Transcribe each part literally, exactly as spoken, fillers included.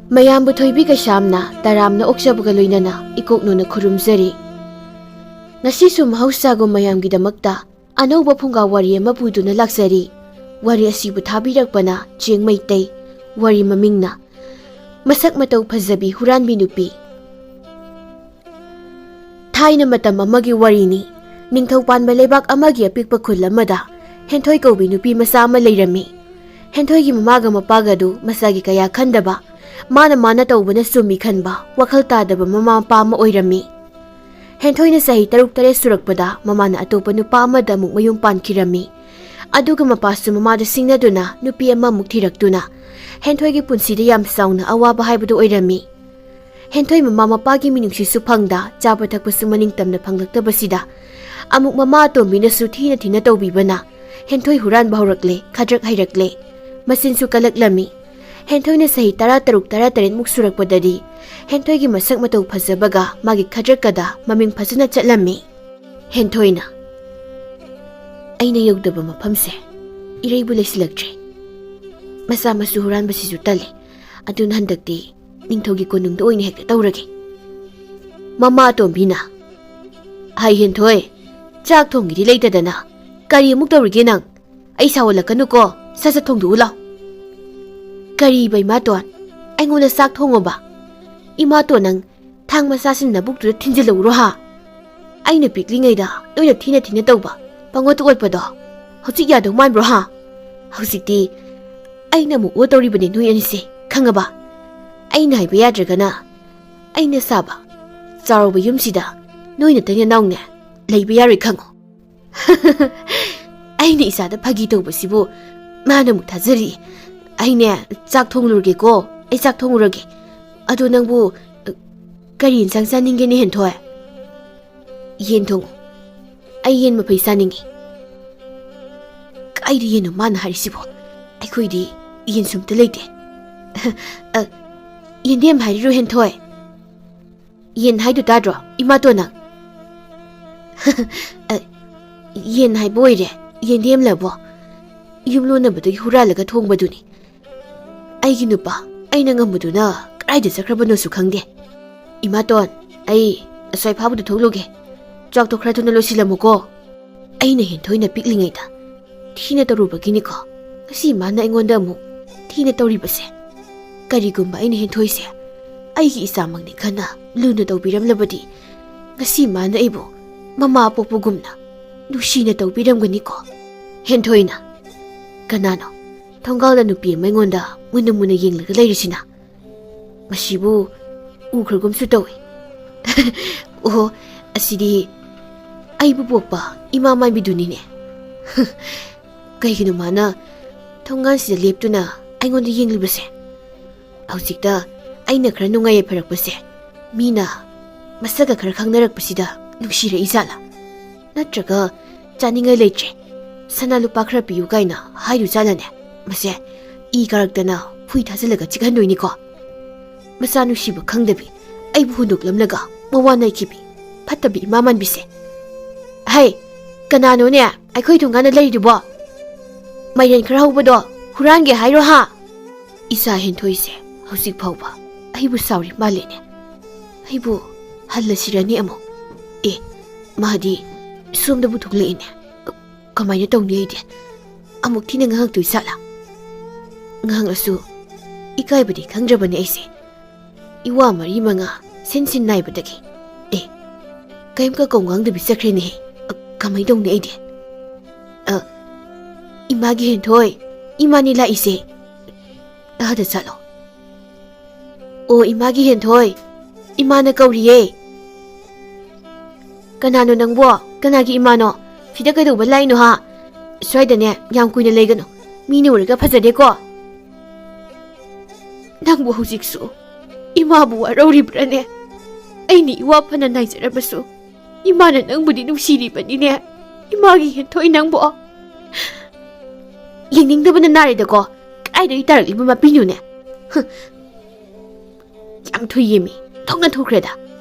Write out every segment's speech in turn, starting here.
ꯃꯌꯥꯝꯕꯨ ꯊꯣꯏꯕꯤ ꯀꯩꯁꯥꯝꯅ ꯇꯔꯥꯝꯅ ꯑꯣꯛꯆꯕꯒ ꯂꯣꯏꯅꯅ ꯏꯀꯣꯛꯅꯨꯅ ꯈꯨꯔꯨꯝꯖꯔꯤ꯫ ꯉꯁꯤꯁꯨ ꯃꯍꯧꯁꯥꯒꯨꯝ ꯃꯌꯥꯝꯒꯤꯗꯃꯛꯇ ꯑꯅꯧꯕ ꯐꯨꯡꯒꯥ ꯋꯥꯔꯤ ꯑꯃ ꯄꯨꯗꯨꯅ ꯂꯥꯛꯆꯔꯤ꯫ ꯋꯥꯔꯤ ꯑꯁꯤꯕꯨ ꯊꯥꯕꯤꯔꯛꯄꯅ ꯆꯦꯡ ꯃꯩꯇꯩ꯫ ꯋꯥꯔꯤ ꯃꯃꯤꯡꯅ ꯃꯁꯛ ꯃꯇꯧ ꯐꯖꯕꯤ ꯍꯨꯔꯥꯟꯕꯤ ꯅꯨꯄꯤ꯫ ꯊꯥꯏꯅ ꯃꯇꯝ ꯑꯃꯒꯤ ꯋꯥꯔꯤꯅꯤ꯫ ꯅꯤꯡꯊꯧ ꯄꯥꯟꯕ ꯂꯩꯕꯥꯛ ꯑꯃꯒꯤ ꯑꯄꯤꯛꯄ ꯈꯨꯜ ꯑꯃꯗ ꯍꯦꯟꯊꯣꯏ ꯀꯧꯕꯤ ꯅꯨꯄꯤ ꯃꯆꯥ ꯑꯃ ꯂꯩꯔꯝꯃꯤ꯫ ꯍꯦꯟꯊꯣꯏꯒꯤ ꯃꯃꯥꯒ ꯃꯄꯥꯒꯗꯨ ꯃꯁꯥꯒꯤ ꯀꯌꯥ ꯈꯟꯗꯕ, ꯃꯥꯅ ꯃꯥꯅ ꯇꯧꯕꯅ ꯆꯨꯝꯃꯤ ꯈꯟꯕ ꯋꯥꯈꯜ ꯇꯥꯗꯕ ꯃꯃꯥ ꯃꯄꯥ ꯑꯃ ꯑꯣꯏꯔꯝꯃꯤ꯫ ꯍꯦꯟꯊꯣꯏꯅ ꯆꯍꯤ ꯇꯔꯨꯛ ꯇꯔꯦꯠ ꯁꯨꯔꯛꯄꯗ ꯃꯃꯥꯅ ꯑꯇꯣꯞꯄ ꯅꯨꯄꯥ ꯑꯃꯗ ꯑꯃꯨꯛ ꯃꯌꯨꯝ ꯄꯥꯟꯈꯤꯔꯝꯃꯤ꯫ ꯑꯗꯨꯒ ꯃꯄꯥꯁꯨ ꯃꯃꯥꯗ ꯁꯤꯡꯅꯗꯨꯅ ꯅꯨꯄꯤ ꯑꯃꯃꯨꯛ ꯊꯤꯔꯛꯇꯨꯅ ꯍꯦꯟꯊꯣꯏꯒꯤ ꯄꯨꯟꯁꯤꯗ ꯌꯥꯝ ꯆꯥꯎꯅ ꯑꯋꯥꯕ ꯍꯥꯏꯕꯗꯨ ꯑꯣꯏꯔꯝꯃꯤ꯫ ꯍꯦꯟꯊꯣꯏ ꯃꯃꯥ ꯃꯄꯥꯒꯤ ꯃꯤꯅꯨꯡꯁꯤꯁꯨ ꯐꯪꯗ, ꯆꯥꯕ ꯊꯛꯄꯁꯨ ꯃꯅꯤꯡ ꯇꯝꯅ ꯐꯪꯂꯛꯇꯕꯁꯤꯗ, ꯑꯃꯨꯛ ꯃꯃꯥ ꯑꯇꯣꯝꯕꯤꯅꯁꯨ ꯊꯤꯅ ꯊꯤꯅ ꯇꯧꯕꯤꯕꯅ ꯍꯦꯟꯊꯣꯏ ꯍꯨꯔꯥꯟꯕ ꯍꯧꯔꯛꯂꯦ, ꯈꯗ꯭ꯔꯛ ꯍꯩꯔꯛꯂꯦ꯫ ꯃꯆꯤꯟꯁꯨ ꯀꯜꯂꯛꯂꯝꯃꯤ꯫ ꯍꯦꯟꯊꯣꯏꯅ ꯆꯍꯤ ꯇꯔꯥ ꯇꯔꯨꯛ ꯇꯔꯥ ꯇꯔꯦꯠꯃꯨꯛ ꯁꯨꯔꯛꯄꯗꯗꯤ ꯍꯦꯟꯊꯣꯏꯒꯤ ꯃꯁꯛ ꯃꯇꯧ ꯐꯖꯕꯒ ꯃꯥꯒꯤ ꯈꯗ꯭ꯔꯛꯀꯗ ꯃꯃꯤꯡ ꯐꯖꯅ ꯆꯠꯂꯝꯃꯤ꯫ ꯍꯦꯟꯊꯣꯏꯅ, "ꯑꯩꯅ ꯌꯧꯗꯕ ꯃꯐꯝꯁꯦ ꯏꯔꯩꯕꯨ ꯂꯩꯁꯤꯜꯂꯛꯇ꯭ꯔꯦ꯫ ꯃꯆꯥ ꯃꯁꯨ ꯍꯨꯔꯥꯟꯕꯁꯤꯁꯨ ꯇꯜꯂꯦ꯫ ꯑꯗꯨꯅ ꯍꯟꯗꯛꯇꯤ ꯅꯤꯡꯊꯧꯒꯤ ꯀꯣꯅꯨꯡꯗ ꯑꯣꯏꯅ ꯍꯦꯛꯇ ꯇꯧꯔꯒꯦ꯫" ꯃꯃꯥ ꯑꯇꯣꯝꯕꯤꯅ, "ꯍꯥꯏ ꯍꯦꯟꯊꯣꯏ, ꯆꯥꯛ ꯊꯣꯡꯒꯦꯗꯤ ꯂꯩꯇꯗꯅ ꯀꯔꯤ ꯑꯃꯨꯛ ꯇꯧꯔꯤꯒꯦ ꯅꯪ? ꯑꯩ ꯁꯥꯎꯍꯜꯂꯛꯀꯅꯨꯀꯣ, ꯁꯠ ꯁꯠ ꯊꯣꯡꯗꯣꯛꯎ ꯂꯥꯎ꯫" "ꯀꯔꯤꯕ ꯏꯃꯥꯇꯣꯟ? ꯑꯩꯉꯣꯟꯗ ꯆꯥꯛ ꯊꯣꯡꯉꯣꯕ? ꯏꯃꯥꯇꯣꯟ, ꯅꯪ ꯊꯥꯡ ꯃꯆꯥꯁꯤꯅ ꯅꯕꯨꯛꯇꯨꯗ ꯊꯤꯟꯖꯤꯜꯂꯛꯎꯔꯣ ꯍꯥ? ꯑꯩꯅ ꯄꯤꯛꯂꯤꯉꯩꯗ ꯅꯣꯏꯅ ꯊꯤꯅ ꯊꯤꯅ ꯇꯧꯕ, ꯄꯪꯑꯣꯠꯇ ꯑꯣꯠꯄꯗꯣ ꯍꯧꯖꯤꯛ ꯌꯥꯗꯧ ꯃꯥꯟꯕ꯭ꯔꯣ ꯍꯥ? ꯍꯧꯖꯤꯛꯇꯤ ꯑꯩꯅ ꯑꯃꯨꯛ ꯑꯣꯠꯇꯧꯔꯤꯕꯅꯦ ꯅꯣꯏ ꯑꯅꯤꯁꯦ, ꯈꯪꯉꯕ? ꯑꯩꯅ ꯍꯥꯏꯕ ꯌꯥꯗ꯭ꯔꯒꯅ ꯑꯩꯅ ꯁꯥꯕ ꯆꯥꯎꯔꯕ ꯌꯨꯝꯁꯤꯗ ꯅꯣꯏ ꯅꯇꯩ ꯅꯅꯥꯎꯅꯦ ꯂꯩꯕ ꯌꯥꯔꯣꯏ, ꯈꯪꯉꯣ꯫" ꯑꯩꯅ ꯏꯆꯥꯗ ꯐꯥꯒꯤ ꯇꯧꯕꯁꯤꯕꯨ ꯃꯥꯅ ꯑꯃꯨꯛ ꯊꯥꯖꯔꯤ꯫ "ꯑꯩꯅꯦ ꯆꯥꯛ ꯊꯣꯡꯂꯨꯔꯒꯦꯀꯣ, ꯑꯩ ꯆꯥꯛ ꯊꯣꯡꯂꯨꯔꯒꯦ꯫ ꯑꯗꯣ ꯅꯪꯕꯨ, ꯑ, ꯀꯔꯤ ꯏꯟꯁꯥꯡ ꯆꯥꯅꯤꯡꯒꯦꯅꯦ ꯍꯦꯟꯊꯣꯏ?" "ꯌꯦꯟ ꯊꯣꯡꯉꯨ꯫ ꯑꯩ ꯌꯦꯟ ꯃꯐꯩ ꯆꯥꯅꯤꯡꯉꯤ꯫" "ꯀꯥꯏꯗ ꯌꯦꯟꯅꯣ ꯃꯥꯅ ꯍꯥꯏꯔꯤꯁꯤꯕꯣ? ꯑꯩꯈꯣꯏꯗꯤ ꯌꯦꯟ ꯁꯨꯝꯇ ꯂꯩꯇꯦ꯫" "ꯑ, ꯌꯦꯟꯗꯦꯝ ꯍꯥꯏꯔꯤꯔꯣ ꯍꯦꯟꯊꯣꯏ?" "ꯌꯦꯟ ꯍꯥꯏꯗꯨ ꯇꯥꯗ꯭ꯔꯣ ꯏꯃꯥꯇꯣꯟ ꯅꯪ?" "ꯑ, ꯌꯦꯟ ꯍꯥꯏꯕ ꯑꯣꯏꯔꯦ, ꯌꯦꯟꯗꯦꯝꯂꯕꯣ? ꯌꯨꯝꯂꯣꯟꯅꯕꯗꯒꯤ ꯍꯨꯔꯥꯜꯂꯒ ꯊꯣꯡꯕꯗꯨꯅꯤ꯫ ꯑꯩꯒꯤ ꯅꯨꯄꯥ ꯑꯩꯅ ꯉꯝꯕꯗꯨꯅ ꯀꯗꯥꯏꯗ ꯆꯠꯈ꯭ꯔꯕꯅꯣꯁꯨ ꯈꯪꯗꯦ꯫ "ꯏꯃꯥꯇꯣꯟ, ꯑꯩ ꯑꯁ꯭ꯋꯥꯏ ꯐꯥꯎꯕꯗ ꯊꯣꯛꯂꯨꯒꯦ꯫ ꯆꯥꯛꯇꯣ ꯈꯔ ꯊꯨꯅ ꯂꯣꯏꯁꯤꯜꯂꯝꯃꯨꯀꯣ꯫" ꯑꯩꯅ ꯍꯦꯟꯊꯣꯏꯅ ꯄꯤꯛꯂꯤꯉꯩꯗ ꯊꯤꯅ ꯇꯧꯔꯨꯕꯒꯤꯅꯤꯀꯣ ꯉꯁꯤ ꯃꯥꯅ ꯑꯩꯉꯣꯟꯗ ꯑꯃꯨꯛ ꯊꯤꯅ ꯇꯧꯔꯤꯕꯁꯦ꯫ ꯀꯔꯤꯒꯨꯝꯕ ꯑꯩꯅ ꯍꯦꯟꯊꯣꯏꯁꯦ ꯑꯩꯒꯤ ꯏꯆꯥꯃꯛꯅꯤ ꯈꯟꯅ ꯂꯨꯅ ꯇꯧꯕꯤꯔꯝꯂꯕꯗꯤ ꯉꯁꯤ ꯃꯥꯅ ꯑꯩꯕꯨ ꯃꯃꯥ ꯄꯣꯛꯄꯒꯨꯝꯅ ꯅꯨꯡꯁꯤꯅ ꯇꯧꯕꯤꯔꯝꯒꯅꯤꯀꯣ꯫ ꯍꯦꯟꯊꯣꯏꯅ, "ꯀꯅꯥꯅꯣ ꯊꯣꯡꯒꯥꯜꯗ ꯅꯨꯄꯤ ꯑꯃ ꯑꯩꯉꯣꯟꯗ ꯃꯨꯟꯅ ꯃꯨꯟꯅ ꯌꯦꯡꯂꯒ ꯂꯩꯔꯤꯁꯤꯅ? ꯃꯁꯤꯕꯨ ꯎꯈ꯭ꯔꯒꯨꯝꯁꯨ ꯇꯧꯏ꯫" "ꯑꯣ, ꯑꯁꯤꯗꯤ ꯑꯩꯕꯨ ꯄꯣꯛꯄ ꯏꯃꯥ ꯃꯥꯟꯕꯤꯗꯨꯅꯤꯅꯦ꯫" "ꯀꯩꯒꯤꯅꯣ ꯃꯥꯅ ꯊꯣꯡꯒꯥꯟꯁꯤꯗ ꯂꯦꯞꯇꯨꯅ ꯑꯩꯉꯣꯟꯗ ꯌꯦꯡꯂꯤꯕꯁꯦ? ꯍꯧꯖꯤꯛꯇ ꯑꯩꯅ ꯈꯔ ꯅꯨꯡꯉꯥꯏ ꯌꯥꯏꯐꯔꯛꯄꯁꯦ ꯃꯤꯅ ꯃꯁꯛꯀ ꯈꯔ ꯈꯪꯅꯔꯛꯄꯁꯤꯗ ꯅꯨꯡꯁꯤꯔꯛꯏ ꯖꯥꯠꯂꯥ? ꯅꯠꯇ꯭ꯔꯒ ꯆꯥꯅꯤꯡꯉꯥꯏ ꯂꯩꯇ꯭ꯔꯦ, ꯁꯅꯥ ꯂꯨꯄꯥ ꯈꯔ ꯄꯤꯌꯨ ꯀꯥꯏꯅ ꯍꯥꯏꯔꯨ ꯖꯥꯠꯂꯅꯦ? ꯃꯁꯦ ꯏ ꯀꯥꯔꯛꯇꯅ ꯍꯨꯏ ꯊꯥꯖꯤꯜꯂꯒ ꯆꯤꯛꯍꯟꯗꯣꯏꯅꯤꯀꯣ꯫ ꯃꯆꯥ ꯅꯨꯡꯁꯤꯕ ꯈꯪꯗꯕꯤ, ꯑꯩꯕꯨ ꯍꯨꯟꯗꯣꯛꯂꯝꯂꯒ ꯃꯋꯥ ꯅꯥꯏꯈꯤꯕꯤ, ꯐꯠꯇꯕꯤ ꯏꯃꯥ ꯃꯥꯟꯕꯤꯁꯦ꯫ ꯍꯩ, ꯀꯅꯥꯅꯣꯅꯦ ꯑꯩꯈꯣꯏ ꯊꯣꯡꯒꯥꯟꯗ ꯂꯩꯔꯤꯗꯨꯕꯣ? ꯃꯥꯏꯔꯦꯟ ꯈꯔ ꯍꯧꯕꯗꯣ ꯍꯨꯔꯥꯟꯒꯦ ꯍꯥꯏꯔꯣ ꯍꯥ?" ꯏꯆꯥ ꯍꯦꯟꯊꯣꯏꯁꯦ ꯍꯧꯖꯤꯛ ꯐꯥꯎꯕ ꯑꯩꯕꯨ ꯁꯥꯎꯔꯤ ꯃꯥꯜꯂꯦꯅꯦ꯫ ꯑꯩꯕꯨ ꯍꯜꯂꯁꯤꯔꯅꯤ ꯑꯃꯨꯛ꯫ ꯑꯦ, ꯃꯥꯗꯤ ꯁꯣꯝꯗꯕꯨ ꯊꯣꯛꯂꯛꯏꯅꯦ꯫ ꯀꯃꯥꯏꯅ ꯇꯧꯅꯤ ꯑꯩꯗꯤ? ꯑꯃꯨꯛ ꯊꯤꯅ ꯉꯥꯡꯉꯛꯇꯣꯏ ꯖꯥꯠꯂꯥ? ꯉꯥꯡꯂꯁꯨ ꯏꯀꯥꯏꯕꯗꯤ ꯈꯪꯗ꯭ꯔꯕꯅꯦ ꯑꯩꯁꯦ꯫ ꯏꯋꯥ ꯃꯔꯤ ꯃꯉꯥ ꯁꯤꯟ ꯁꯤꯟ ꯅꯥꯏꯕꯗꯒꯤ꯫ ꯑꯦ, ꯀꯩꯝ ꯀꯀꯧ ꯉꯥꯡꯗꯕꯤ ꯆꯠꯈ꯭ꯔꯦꯅꯦꯍꯦ꯫ ꯑ, ꯀꯃꯥꯏ ꯇꯧꯅꯤ ꯑꯩꯗꯤ? ꯑ, ꯏꯃꯥꯒꯤ ꯍꯦꯟꯊꯣꯏ, ꯏꯃꯥꯅꯤ ꯂꯥꯛꯏꯁꯦ꯫ ꯑꯥꯗ ꯆꯠꯂꯣ꯫ ꯑꯣ, ꯏꯃꯥꯒꯤ ꯍꯦꯟꯊꯣꯏ, ꯏꯃꯥꯅ ꯀꯧꯔꯤꯌꯦ꯫ ꯀꯅꯥꯅꯣ ꯅꯪꯕꯣ? ꯀꯅꯥꯒꯤ ꯏꯃꯥꯅꯣ? ꯁꯤꯗ ꯀꯩꯗꯧꯕ ꯂꯥꯛꯏꯅꯣ ꯍꯥ? ꯁ꯭ꯋꯥꯏꯗꯅꯦ ꯌꯥꯝ ꯀꯨꯏꯅ ꯂꯩꯒꯅꯨ, ꯃꯤꯅ ꯎꯔꯒ ꯐꯖꯗꯦꯀꯣ꯫ ꯅꯪꯕꯨ ꯍꯧꯖꯤꯛꯁꯨ ꯏꯃꯥꯕꯨ ꯋꯥꯔꯧꯔꯤꯕ꯭ꯔꯥꯅꯦ? ꯑꯩꯅ ꯏꯋꯥ ꯐꯅ ꯅꯥꯏꯖꯔꯕꯁꯨ ꯏꯃꯥꯅ ꯅꯪꯕꯨꯗꯤ ꯅꯨꯡꯁꯤꯔꯤꯕꯅꯤꯅꯦ꯫ ꯏꯃꯥꯒꯤ ꯍꯦꯟꯊꯣꯏ ꯅꯪꯕꯨ꯫ ꯌꯦꯡꯅꯤꯡꯗꯕꯅ ꯅꯥꯔꯦꯗꯀꯣ꯫ ꯀꯗꯥꯏꯗꯒꯤ ꯇꯥꯔꯛꯂꯤꯕ ꯃꯄꯤꯅꯣꯅꯦ? ꯍꯨꯝ꯫ ꯌꯥꯝ ꯊꯨꯏꯌꯦꯃꯤ꯫ ꯊꯣꯛꯅ ꯊꯨꯈ꯭ꯔꯦꯗ꯫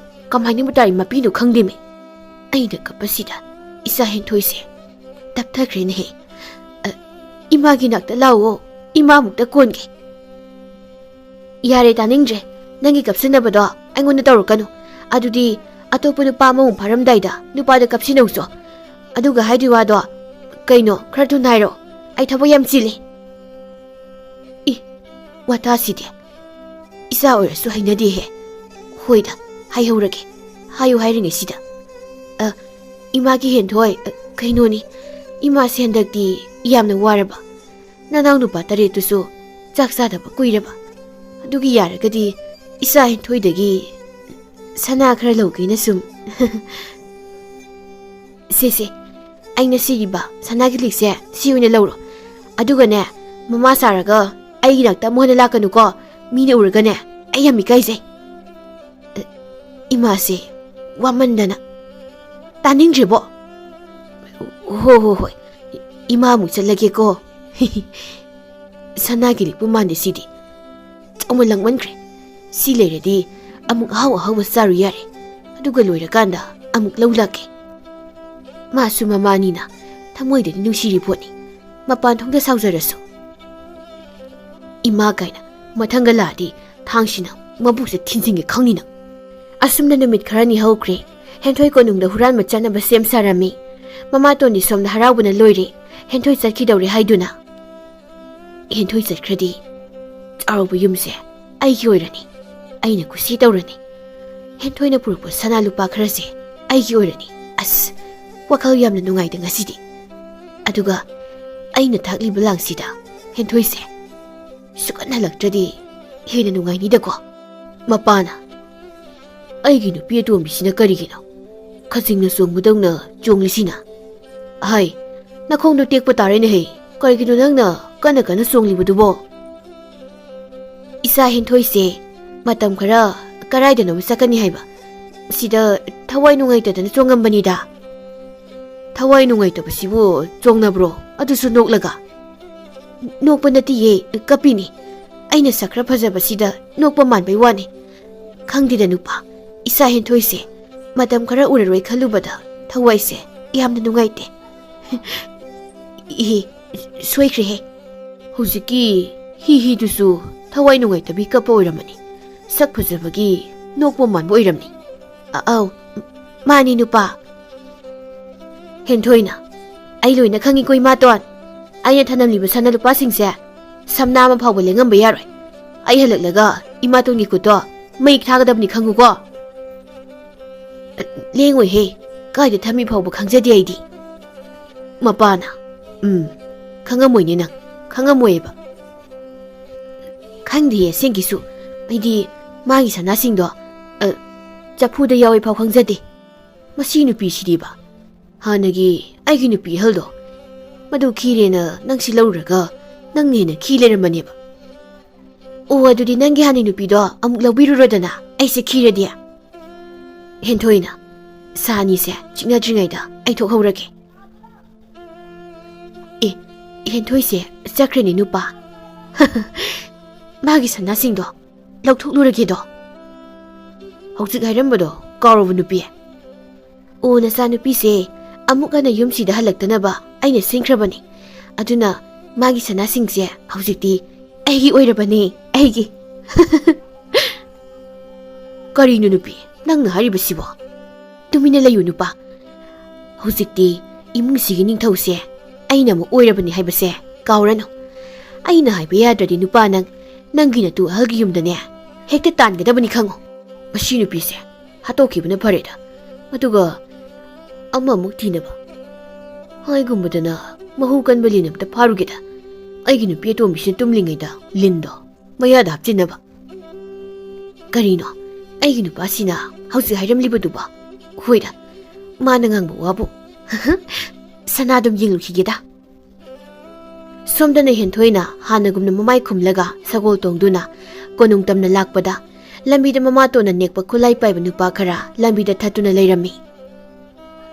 ꯀꯃꯥꯏꯅꯕꯨ ꯇꯥꯔꯤ ꯃꯄꯤꯅꯣ ꯈꯪꯗꯦꯃꯤ꯫ ꯑꯩꯅ ꯀꯞꯄꯁꯤꯗ ꯏꯆꯥ ꯍꯦꯟꯊꯣꯏꯁꯦ ꯇꯞꯊꯈ꯭ꯔꯦꯅꯦꯍꯦ꯫ ꯑ, ꯏꯃꯥꯒꯤ ꯅꯥꯛꯇ ꯂꯥꯛꯑꯣ, ꯏꯃꯥꯃꯨꯛꯇ ꯀꯣꯟꯒꯦ꯫ ꯌꯥꯔꯦ, ꯇꯥꯅꯤꯡꯗ꯭ꯔꯦ꯫ ꯅꯪꯒꯤ ꯀꯞꯁꯤꯟꯅꯕꯗꯣ ꯑꯩꯉꯣꯟꯗ ꯇꯧꯔꯛꯀꯅꯨ꯫ ꯑꯗꯨꯗꯤ ꯑꯇꯣꯞꯄ ꯅꯨꯄꯥ ꯑꯃꯃꯨꯛ ꯐꯥꯔꯝꯗꯥꯏꯗ ꯅꯨꯄꯥꯗ ꯀꯞꯁꯤꯟꯅꯧꯆꯣ꯫ ꯑꯗꯨꯒ ꯍꯥꯏꯗꯣꯏ ꯋꯥꯗꯣ ꯀꯩꯅꯣ? ꯈꯔ ꯊꯨꯅ ꯍꯥꯏꯔꯣ꯫ ꯑꯩ ꯊꯕꯛ ꯌꯥꯝ ꯆꯤꯜꯂꯤ꯫ ꯏ, ꯋꯥꯇꯥꯁꯤꯗꯤ꯫ ꯏꯆꯥ ꯑꯣꯏꯔꯁꯨ ꯍꯩꯅꯗꯦꯍꯦ꯫ ꯍꯣꯏꯗ, ꯍꯥꯏꯍꯧꯔꯒꯦ꯫ ꯍꯥꯏꯌꯨ ꯍꯥꯏꯔꯤꯉꯩꯁꯤꯗ꯫ ꯑ, ꯏꯃꯥꯒꯤ ꯍꯦꯟꯊꯣꯏ, ꯑ, ꯀꯩꯅꯣꯅꯤ, ꯏꯃꯥꯁꯦ ꯍꯟꯗꯛꯇꯤ ꯌꯥꯝꯅ ꯋꯥꯔꯕ꯫ ꯅꯅꯥꯎ ꯅꯨꯄꯥ ꯇꯔꯦꯠꯇꯨꯁꯨ ꯆꯥꯛ ꯆꯥꯗꯕ ꯀꯨꯏꯔꯕ꯫ ꯑꯗꯨꯒꯤ ꯌꯥꯔꯒꯗꯤ ꯏꯆꯥ ꯍꯦꯟꯊꯣꯏꯗꯒꯤ ꯁꯅꯥ ꯈꯔ ꯂꯧꯒꯦꯅ ꯁꯨꯝ꯫ ꯁꯦ, ꯁꯦ, ꯑꯩꯅ ꯁꯤꯔꯤꯕ ꯁꯅꯥꯒꯤ ꯂꯤꯛꯁꯦ ꯁꯤ ꯑꯣꯏꯅ ꯂꯧꯔꯣ꯫ ꯑꯗꯨꯒꯅꯦ, ꯃꯃꯥ ꯁꯥꯔꯒ ꯑꯩꯒꯤ ꯅꯥꯛꯇ ꯑꯃꯨꯛ ꯍꯟꯅ ꯂꯥꯛꯀꯅꯨꯀꯣ꯫ ꯃꯤꯅ ꯎꯔꯒꯅꯦ, ꯑꯩ ꯌꯥꯝ ꯏꯀꯥꯏꯖꯩ꯫ ꯑ, ꯏꯃꯥꯁꯦ ꯋꯥꯃꯟꯗꯅ꯫ ꯇꯥꯅꯤꯡꯗ꯭ꯔꯤꯕꯣ? ꯍꯣ, ꯍꯣ, ꯍꯣꯏ꯫ ꯏꯃꯥ ꯑꯃꯨꯛ ꯆꯠꯂꯒꯦꯀꯣ꯫ ꯁꯅꯥꯒꯤ ꯂꯤꯛꯄꯨ ꯃꯥꯟꯗꯦ ꯁꯤꯗꯤ꯫ ꯆꯥꯎꯃꯟ ꯂꯥꯡꯃꯟꯈ꯭ꯔꯦ꯫ ꯁꯤ ꯂꯩꯔꯗꯤ ꯑꯃꯨꯛ ꯑꯍꯥꯎ ꯑꯍꯥꯎꯕ ꯆꯥꯔꯨ ꯌꯥꯔꯦ꯫ ꯑꯗꯨꯒ ꯂꯣꯏꯔꯀꯥꯟꯗ ꯑꯃꯨꯛ ꯂꯧ ꯂꯥꯛꯀꯦ꯫ ꯃꯥꯁꯨ ꯃꯃꯥꯅꯤꯅ ꯊꯃꯣꯏꯗꯗꯤ ꯅꯨꯡꯁꯤꯔꯤ ꯄꯣꯠꯅꯤ, ꯃꯄꯥꯟ ꯊꯣꯡꯗ ꯁꯥꯎꯖꯔꯁꯨ꯫ ꯏꯃꯥ ꯀꯥꯏꯅ ꯃꯊꯪꯒ ꯂꯥꯛꯑꯗꯤ ꯊꯥꯡꯁꯤꯅ ꯃꯕꯨꯛꯁꯦ ꯊꯤꯟꯖꯤꯟꯒꯦ ꯈꯪꯅꯤ ꯅꯪ꯫ ꯑꯁꯨꯝꯅ ꯅꯨꯃꯤꯠ ꯈꯔꯅꯤ ꯍꯧꯈ꯭ꯔꯦ꯫ ꯍꯦꯟꯊꯣꯏ ꯀꯣꯅꯨꯡꯗ ꯍꯨꯔꯥꯟꯕ ꯆꯠꯅꯕ ꯁꯦꯝ ꯁꯥꯔꯝꯃꯤ꯫ ꯃꯃꯥꯇꯣꯟꯗꯤ ꯁꯣꯝꯗ ꯍꯔꯥꯎꯕꯅ ꯂꯣꯏꯔꯦ, ꯍꯦꯟꯊꯣꯏ ꯆꯠꯈꯤꯗꯧꯔꯦ ꯍꯥꯏꯗꯨꯅ꯫ ꯍꯦꯟꯊꯣꯏ ꯆꯠꯈ꯭ꯔꯗꯤ ꯆꯥꯎꯔꯧꯕ ꯌꯨꯝꯁꯦ ꯑꯩꯒꯤ ꯑꯣꯏꯔꯅꯤ꯫ ꯑꯩꯅ ꯀꯨꯁꯤ ꯇꯧꯔꯅꯤ꯫ ꯍꯦꯟꯊꯣꯏꯅ ꯄꯨꯔꯛꯄ ꯁꯅꯥ ꯂꯨꯄꯥ ꯈꯔꯁꯦ ꯑꯩꯒꯤ ꯑꯣꯏꯔꯅꯤ꯫ ꯑꯁ, ꯋꯥꯈꯜ ꯌꯥꯝꯅ ꯅꯨꯡꯉꯥꯏꯗ ꯉꯁꯤꯗꯤ꯫ ꯑꯗꯨꯒ ꯑꯩꯅ ꯊꯥꯛꯂꯤꯕ ꯂꯥꯡꯁꯤꯗ ꯍꯦꯟꯊꯣꯏꯁꯦ ꯁꯨꯛꯍꯟ ꯍꯜꯂꯛꯇ꯭ꯔꯗꯤ ꯍꯦꯟꯅ ꯅꯨꯡꯉꯥꯏꯅꯤꯗꯀꯣ꯫ ꯃꯄꯥꯅ, "ꯑꯩꯒꯤ ꯅꯨꯄꯤ ꯑꯇꯣꯝꯕꯤꯁꯤꯅ ꯀꯔꯤꯒꯤꯅꯣ ꯈꯖꯤꯡꯅ ꯆꯣꯡꯕꯗꯧꯅ ꯆꯣꯡꯂꯤꯁꯤꯅ?" ꯍꯥꯏ, "ꯅꯈꯣꯡꯗꯣ ꯇꯦꯛꯄ ꯇꯥꯔꯦꯅꯦꯍꯦ꯫ ꯀꯔꯤꯒꯤꯅꯣ ꯅꯪꯅ ꯀꯟꯅ ꯀꯟꯅ ꯆꯣꯡꯂꯤꯕꯗꯨꯕꯣ?" "ꯏꯆꯥ ꯍꯦꯟꯊꯣꯏꯁꯦ ꯃꯇꯝ ꯈꯔ ꯀꯔꯥꯏꯗꯅꯣꯃ ꯆꯠꯀꯅꯤ ꯍꯥꯏꯕ꯫ ꯁꯤꯗ ꯊꯋꯥꯏ ꯅꯨꯡꯉꯥꯏꯇꯗꯅ ꯆꯣꯡꯉꯝꯕꯅꯤꯗ꯫" "ꯊꯋꯥꯏ ꯅꯨꯡꯉꯥꯏꯇꯕꯁꯤꯕꯨ ꯆꯣꯡꯅꯕ꯭ꯔꯣ? ꯑꯗꯨꯁꯨ ꯅꯣꯛꯂꯒ?" "ꯅꯣꯛꯄ ꯅꯠꯇꯤꯌꯦ, ꯀꯞꯄꯤꯅꯤ꯫ ꯑꯩꯅ ꯁꯛ ꯈꯔ ꯐꯖꯕꯁꯤꯗ ꯅꯣꯛꯄ ꯃꯥꯟꯕꯩ ꯋꯥꯅꯤ꯫ ꯈꯪꯗꯦꯗ ꯅꯨꯄꯥ, ꯏꯆꯥ ꯍꯦꯟꯊꯣꯏꯁꯦ ꯃꯇꯝ ꯈꯔ ꯎꯔꯔꯣꯏ ꯈꯜꯂꯨꯕꯗ ꯊꯋꯥꯏꯁꯦ ꯌꯥꯝꯅ ꯅꯨꯡꯉꯥꯏꯇꯦ꯫" "ꯏꯍꯦ, ꯁꯣꯏꯈ꯭ꯔꯦꯍꯦ꯫ ꯍꯧꯖꯤꯛꯀꯤ ꯍꯤ ꯍꯤꯗꯨꯁꯨ ꯊꯋꯥꯏ ꯅꯨꯡꯉꯥꯏꯇꯕꯤ ꯀꯞꯄ ꯑꯣꯏꯔꯝꯃꯅꯤ꯫ ꯁꯛ ꯐꯖꯕꯒꯤ ꯅꯣꯛꯄ ꯃꯥꯟꯕ ꯑꯣꯏꯔꯝꯅꯤ꯫ ꯑ-, ꯑꯧ, ꯃꯥꯅꯤ ꯅꯨꯄꯥ꯫ ꯍꯦꯟꯊꯣꯏꯅ, "ꯑꯩ ꯂꯣꯏꯅ ꯈꯪꯉꯤꯀꯣ ꯏꯃꯥꯇꯣꯟ꯫ ꯑꯩꯅ ꯊꯅꯝꯂꯤꯕ ꯁꯅꯥ ꯂꯨꯄꯥꯁꯤꯡꯁꯦ ꯁꯝꯅꯥ ꯑꯃ ꯐꯥꯎꯕ ꯂꯦꯡꯉꯝꯕ ꯌꯥꯔꯣꯏ꯫ ꯑꯩ ꯍꯜꯂꯛꯂꯒ ꯏꯃꯥꯇꯣꯟꯒꯤ ꯈꯨꯠꯇꯣ ꯃꯩ ꯊꯥꯒꯗꯕꯅꯤ ꯈꯪꯉꯨꯀꯣ꯫" "ꯂꯦꯡꯉꯣꯏꯍꯦ, ꯀꯥꯏꯗ ꯊꯝꯃꯤ ꯐꯥꯎꯕ ꯈꯪꯖꯗꯦ ꯑꯩꯗꯤ꯫" ꯃꯄꯥꯅ, "ꯎꯝ, ꯈꯪꯉꯝꯃꯣꯏꯅꯦ ꯅꯪ, ꯈꯪꯉꯝꯃꯣꯏꯑꯕ꯫" "ꯈꯪꯗꯦ ꯑꯁꯦꯡꯒꯤꯁꯨ, ꯑꯩꯗꯤ ꯃꯥꯒꯤ ꯁꯅꯥꯁꯤꯡꯗꯣ, ꯑ, ꯆꯐꯨꯗ ꯌꯥꯎꯏ ꯐꯥꯎ ꯈꯪꯖꯗꯦ꯫ ꯃꯁꯤ ꯅꯨꯄꯤꯁꯤꯗꯤꯕ, ꯍꯥꯟꯅꯒꯤ ꯑꯩꯒꯤ ꯅꯨꯄꯤ ꯑꯍꯜꯗꯣ, ꯃꯗꯨ ꯈꯤꯔꯦꯅ ꯅꯪꯁꯤ ꯂꯧꯔꯨꯔꯒ ꯅꯪꯅ ꯍꯦꯟꯅ ꯈꯤ ꯂꯩꯔꯝꯕꯅꯦꯕ꯫ ꯑꯣ, ꯑꯗꯨꯗꯤ ꯅꯪꯒꯤ ꯍꯥꯟꯅꯒꯤ ꯅꯨꯄꯤꯗꯣ ꯑꯃꯨꯛ ꯂꯧꯕꯤꯔꯨꯔꯣꯗꯅ, ꯑꯩꯁꯦ ꯈꯤꯔꯗꯤ꯫" ꯍꯦꯟꯊꯣꯏꯅ, "ꯁꯥ ꯑꯅꯤꯁꯦ ꯆꯤꯛꯅꯗ꯭ꯔꯤꯉꯩꯗ ꯑꯩ ꯊꯣꯛꯍꯧꯔꯒꯦ꯫" ꯑꯦ, ꯍꯦꯟꯊꯣꯏꯁꯦ ꯆꯠꯈ꯭ꯔꯦꯅꯦ ꯅꯨꯄꯥ꯫ "ꯃꯥꯒꯤ ꯁꯅꯥꯁꯤꯡꯗꯣ ꯂꯧꯊꯣꯛꯂꯨꯔꯒꯦꯗꯣ꯫" "ꯍꯧꯖꯤꯛ ꯍꯥꯏꯔꯝꯕꯗꯣ ꯀꯥꯎꯔꯕ ꯅꯨꯄꯤ?" "ꯑꯣ, ꯅꯆꯥꯅꯨꯄꯤꯁꯦ ꯑꯃꯨꯛ ꯍꯟꯅ ꯌꯨꯝꯁꯤꯗ ꯍꯜꯂꯛꯇꯅꯕ ꯑꯩꯅ ꯁꯤꯟꯈ꯭ꯔꯕꯅꯤ꯫ ꯑꯗꯨꯅ ꯃꯥꯒꯤ ꯁꯅꯥꯁꯤꯡꯁꯦ ꯍꯧꯖꯤꯛꯇꯤ ꯑꯩꯒꯤ ꯑꯣꯏꯔꯕꯅꯦ, ꯑꯩꯒꯤ꯫" "ꯀꯔꯤꯅꯣ ꯅꯨꯄꯤ, ꯅꯪꯅ ꯍꯥꯏꯔꯤꯕꯁꯤꯕꯣ? ꯇꯨꯃꯤꯟꯅ ꯂꯩꯌꯨ ꯅꯨꯄꯥ꯫ ꯍꯧꯖꯤꯛꯇꯤ ꯏꯃꯨꯡꯁꯤꯒꯤ ꯅꯤꯡꯊꯧꯁꯦ ꯑꯩꯅ ꯑꯃꯨꯛ ꯑꯣꯏꯔꯕꯅꯤ ꯍꯥꯏꯕꯁꯦ ꯀꯥꯎꯔꯅꯨ꯫ ꯑꯩꯅ ꯍꯥꯏꯕ ꯌꯥꯗ꯭ꯔꯗꯤ ꯅꯨꯄꯥ ꯅꯪ, ꯅꯪꯒꯤ ꯅꯇꯨ ꯑꯍꯜꯒꯤ ꯌꯨꯝꯗꯅꯦ ꯍꯦꯛꯇ ꯇꯥꯟꯒꯗꯕꯅꯤ ꯈꯪꯉꯨ꯫ ꯃꯁꯤ ꯅꯨꯄꯤꯁꯦ ꯍꯥꯠꯇꯣꯛꯈꯤꯕꯅ ꯐꯔꯦꯗ꯫ ꯑꯗꯨꯒ ꯑꯃꯃꯨꯛ ꯊꯤꯅꯕ꯫ ꯍꯥꯏꯒꯨꯝꯕꯗꯅ ꯃꯍꯨ ꯀꯟꯕ ꯂꯤꯟ ꯑꯝꯇ ꯐꯥꯔꯨꯒꯦꯗ꯫ ꯑꯩꯒꯤ ꯅꯨꯄꯤ ꯑꯇꯣꯝꯕꯤꯁꯤꯅ ꯇꯨꯝꯂꯤꯉꯩꯗ ꯂꯤꯟꯗꯣ ꯃꯌꯥꯗ ꯍꯥꯞꯆꯤꯟꯅꯕ꯫" "ꯀꯔꯤꯅꯣ? ꯑꯩꯒꯤ ꯅꯨꯄꯥꯁꯤꯅ ꯍꯧꯖꯤꯛ ꯍꯥꯏꯔꯝꯂꯤꯕꯗꯨꯕꯣ? ꯍꯣꯏꯗ, ꯃꯥꯅ ꯉꯥꯡꯕ ꯋꯥꯕꯨ꯫ ꯁꯅꯥꯗꯨꯝ ꯌꯦꯡꯂꯨꯈꯤꯒꯦꯗ꯫" ꯁꯣꯝꯗꯅ ꯍꯦꯟꯊꯣꯏꯅ ꯍꯥꯟꯅꯒꯨꯝꯅ ꯃꯃꯥꯏ ꯈꯨꯝꯂꯒ ꯁꯒꯣꯜ ꯇꯣꯡꯗꯨꯅ ꯀꯣꯅꯨꯡ ꯇꯝꯅ ꯂꯥꯛꯄꯗ, ꯂꯝꯕꯤꯗ ꯃꯃꯥꯇꯣꯟꯅ ꯅꯦꯛꯄ ꯈꯨꯠꯂꯥꯏ ꯄꯥꯏꯕ ꯅꯨꯄꯥ ꯈꯔ ꯂꯝꯕꯤꯗ ꯊꯠꯇꯨꯅ ꯂꯩꯔꯝꯃꯤ꯫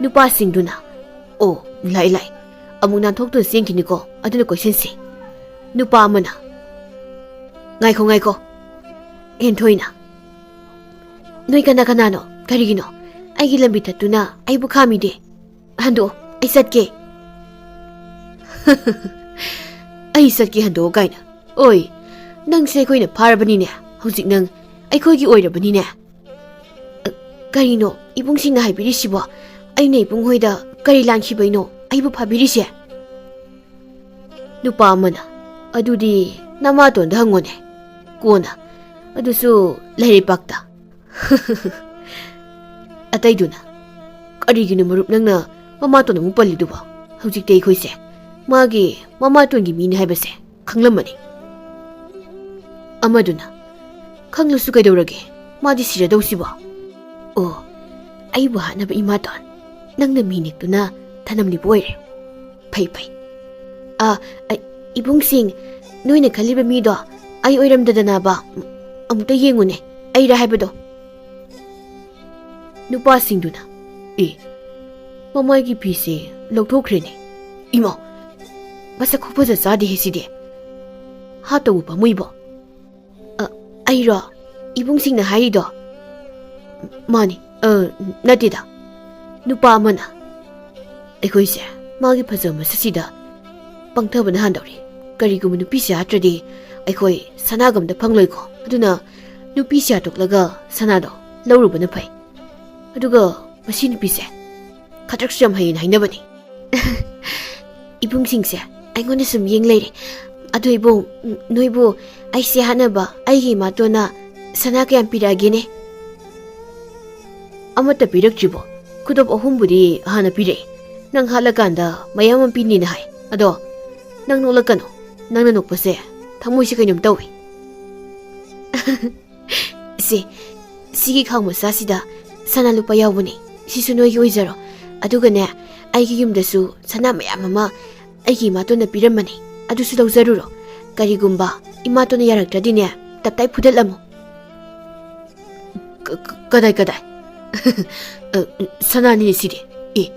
ꯅꯨꯄꯥꯁꯤꯡꯗꯨꯅ, "ꯑꯣ, ꯂꯥꯛꯏ, ꯂꯥꯛꯏ꯫ ꯑꯃꯨꯛ ꯅꯥꯟꯊꯣꯛꯇꯨꯅ ꯆꯦꯟꯈꯤꯅꯤꯀꯣ, ꯑꯗꯨꯅ ꯀꯣꯏꯁꯤꯟꯁꯤ꯫" ꯅꯨꯄꯥ ꯑꯃꯅ, "ꯉꯥꯏꯈꯣ, ꯉꯥꯏꯈꯣ꯫" ꯍꯦꯟꯊꯣꯏꯅ, "ꯅꯣꯏ ꯀꯅꯥ ꯀꯅꯥꯅꯣ? ꯀꯔꯤꯒꯤꯅꯣ? ꯑꯩꯒꯤ ꯂꯝꯕꯤ ꯊꯠꯇꯨꯅ ꯑꯩꯕꯨ ꯈꯥꯝꯃꯤꯗꯤ? ꯍꯟꯗꯣꯛꯑꯣ, ꯑꯩ ꯆꯠꯀꯦ꯫" "ꯑꯩ ꯆꯠꯀꯦ ꯍꯟꯗꯣꯛꯑꯣ ꯀꯥꯏꯅ꯫ ꯑꯣꯏ, ꯅꯪꯁꯦ ꯑꯩꯈꯣꯏꯅ ꯐꯥꯔꯕꯅꯤꯅꯦ꯫ ꯍꯧꯖꯤꯛ ꯅꯪ ꯑꯩꯈꯣꯏꯒꯤ ꯑꯣꯏꯔꯕꯅꯤꯅꯦ꯫ ꯑ, ꯀꯔꯤꯅꯣ ꯏꯕꯨꯡꯁꯤꯡꯅ ꯍꯥꯏꯕꯤꯔꯤꯁꯤꯕꯣ? ꯑꯩꯅ ꯏꯕꯨꯡꯍꯣꯏꯗ ꯀꯔꯤ ꯂꯥꯟꯈꯤꯕꯩꯅꯣ ꯑꯩꯕꯨ ꯐꯥꯕꯤꯔꯤꯁꯦ? ꯅꯨꯄꯥ ꯑꯃꯅ, "ꯑꯗꯨꯗꯤ ꯅꯃꯥꯇꯣꯟꯗ ꯍꯪꯉꯣꯅꯦ, ꯀꯣꯟꯅ, ꯑꯗꯨꯁꯨ ꯂꯩꯔꯩꯄꯥꯛꯇ꯫" ꯑꯇꯩꯗꯨꯅ, "ꯀꯔꯤꯒꯤꯅꯣ ꯃꯔꯨꯞ ꯅꯪꯅ ꯃꯃꯥꯇꯣꯟ ꯑꯃꯨꯛ ꯄꯜꯂꯤꯗꯨꯕꯣ? ꯍꯧꯖꯤꯛꯇꯤ ꯑꯩꯈꯣꯏꯁꯦ ꯃꯥꯒꯤ ꯃꯃꯥꯇꯣꯟꯒꯤ ꯃꯤꯅꯤ ꯍꯥꯏꯕꯁꯦ ꯈꯪꯂꯝꯃꯅꯤ꯫" ꯑꯃꯗꯨꯅ, "ꯈꯪꯂꯁꯨ ꯀꯩꯗꯧꯔꯒꯦ? ꯃꯥꯗꯤ ꯁꯤꯔꯗꯧꯁꯤꯕꯣ?" "ꯑꯣ, ꯑꯩꯕꯨ ꯍꯥꯠꯅꯕ ꯏꯃꯥꯇꯣꯟ ꯅꯪꯅ ꯃꯤ ꯅꯦꯛꯇꯨꯅ ꯊꯅꯝꯂꯤꯕ ꯑꯣꯏꯔꯦ꯫ ꯐꯩ, ꯐꯩ꯫ ꯑ, ꯑ, ꯏꯕꯨꯡꯁꯤꯡ, ꯅꯣꯏꯅ ꯈꯜꯂꯤꯕ ꯃꯤꯗꯣ ꯑꯩ ꯑꯣꯏꯔꯝꯗꯗꯅꯕ꯫ ꯑꯃꯨꯛꯇ ꯌꯦꯡꯉꯨꯅꯦ, ꯑꯩꯔ ꯍꯥꯏꯕꯗꯣ꯫" ꯅꯨꯄꯥꯁꯤꯡꯗꯨꯅ, "ꯑꯦ, ꯃꯃꯥꯏꯒꯤ ꯐꯤꯁꯦ ꯂꯧꯊꯣꯛꯈ꯭ꯔꯦꯅꯦ꯫ ꯏꯃꯥ, ꯃꯁꯛ ꯈꯨꯐꯖ ꯆꯥꯗꯦꯍꯦ ꯁꯤꯗꯤ꯫ ꯍꯥꯠꯇꯧꯕ ꯄꯥꯝꯃꯨꯏꯕꯣ꯫" "ꯑ, ꯑꯩꯔꯣ? ꯏꯕꯨꯡꯁꯤꯡꯅ ꯍꯥꯏꯔꯤꯗꯣ?" "ꯃꯥꯅꯤ, ꯑ, ꯅꯠꯇꯦꯗ꯫" ꯅꯨꯄꯥ ꯑꯃꯅ, "ꯑꯩꯈꯣꯏꯁꯦ ꯃꯥꯒꯤ ꯐꯖꯕ ꯃꯁꯛꯁꯤꯗ ꯄꯪꯊꯕꯅ ꯍꯥꯟꯗꯧꯔꯤ꯫ ꯀꯔꯤꯒꯨꯝꯕ ꯅꯨꯄꯤꯁꯦ ꯍꯥꯠꯇ꯭ꯔꯗꯤ ꯑꯩꯈꯣꯏ ꯁꯅꯥꯒ ꯑꯝꯇ ꯐꯪꯂꯣꯏꯀꯣ꯫ ꯑꯗꯨꯅ ꯅꯨꯄꯤꯁꯦ ꯍꯥꯠꯇꯣꯛꯂꯒ ꯁꯅꯥꯗꯣ ꯂꯧꯔꯨꯕꯅ ꯐꯩ꯫ ꯑꯗꯨꯒ ꯃꯁꯤ ꯅꯨꯄꯤꯁꯦ ꯈꯗ꯭ꯔꯛꯁꯨ ꯌꯥꯝ ꯍꯩꯌꯦꯅ ꯍꯥꯏꯅꯕꯅꯤ꯫" ꯏꯕꯨꯡꯁꯤꯡꯁꯦ ꯑꯩꯉꯣꯟꯗ ꯁꯨꯝ ꯌꯦꯡ ꯂꯩꯔꯦ꯫ "ꯑꯗꯨ ꯏꯕꯨꯡ, ꯅꯣꯏꯕꯨ ꯑꯩꯁꯦ ꯍꯥꯠꯅꯕ ꯑꯩꯒꯤ ꯏꯃꯥꯇꯣꯟꯅ ꯁꯅꯥ ꯀꯌꯥꯝ ꯄꯤꯔꯛꯑꯒꯦꯅꯦ?" "ꯑꯃꯠꯇ ꯄꯤꯔꯛꯇ꯭ꯔꯤꯕꯣ? ꯈꯨꯗꯣꯞ ꯑꯍꯨꯝꯕꯨꯗꯤ ꯍꯥꯟꯅ ꯄꯤꯔꯛꯑꯦ꯫ ꯅꯪ ꯍꯥꯠꯂꯀꯥꯟꯗ ꯃꯌꯥꯝ ꯑꯃ ꯄꯤꯅꯤꯅ ꯍꯥꯏ꯫ ꯑꯗꯣ ꯅꯪ ꯅꯣꯛꯂꯛꯀꯅꯨ꯫ ꯅꯪꯅ ꯅꯣꯛꯄꯁꯦ ꯊꯃꯣꯏꯁꯦ ꯀꯩꯅꯣꯝ ꯇꯧꯏ꯫" "ꯁꯦ, ꯁꯤꯒꯤ ꯈꯥꯎ ꯃꯆꯥꯁꯤꯗ ꯁꯅꯥ ꯂꯨꯄꯥ ꯌꯥꯎꯕꯅꯦ꯫ ꯁꯤꯁꯨ ꯅꯣꯏꯒꯤ ꯑꯣꯏꯖꯔꯣ꯫ ꯑꯗꯨꯒꯅꯦ, ꯑꯩꯒꯤ ꯌꯨꯝꯗꯁꯨ ꯁꯅꯥ ꯃꯌꯥꯝ ꯑꯃ ꯑꯩꯒꯤ ꯏꯃꯥꯇꯣꯟꯅ ꯄꯤꯔꯝꯕꯅꯦ꯫ ꯑꯗꯨꯁꯨ ꯂꯧꯖꯔꯨꯔꯣ꯫ ꯀꯔꯤꯒꯨꯝꯕ ꯏꯃꯥꯇꯣꯟꯅ ꯌꯥꯔꯛꯇ꯭ꯔꯗꯤꯅꯦ, ꯇꯞꯇꯥꯏ ꯐꯨꯗꯠꯂꯝꯃꯨ꯫" "ꯀ-, ꯀ-, ꯀꯗꯥꯏ, ꯀꯗꯥꯏ?" "ꯑ, ꯁꯅꯥꯅꯤꯅꯦ ꯁꯤꯗꯤ꯫ ꯑꯦ,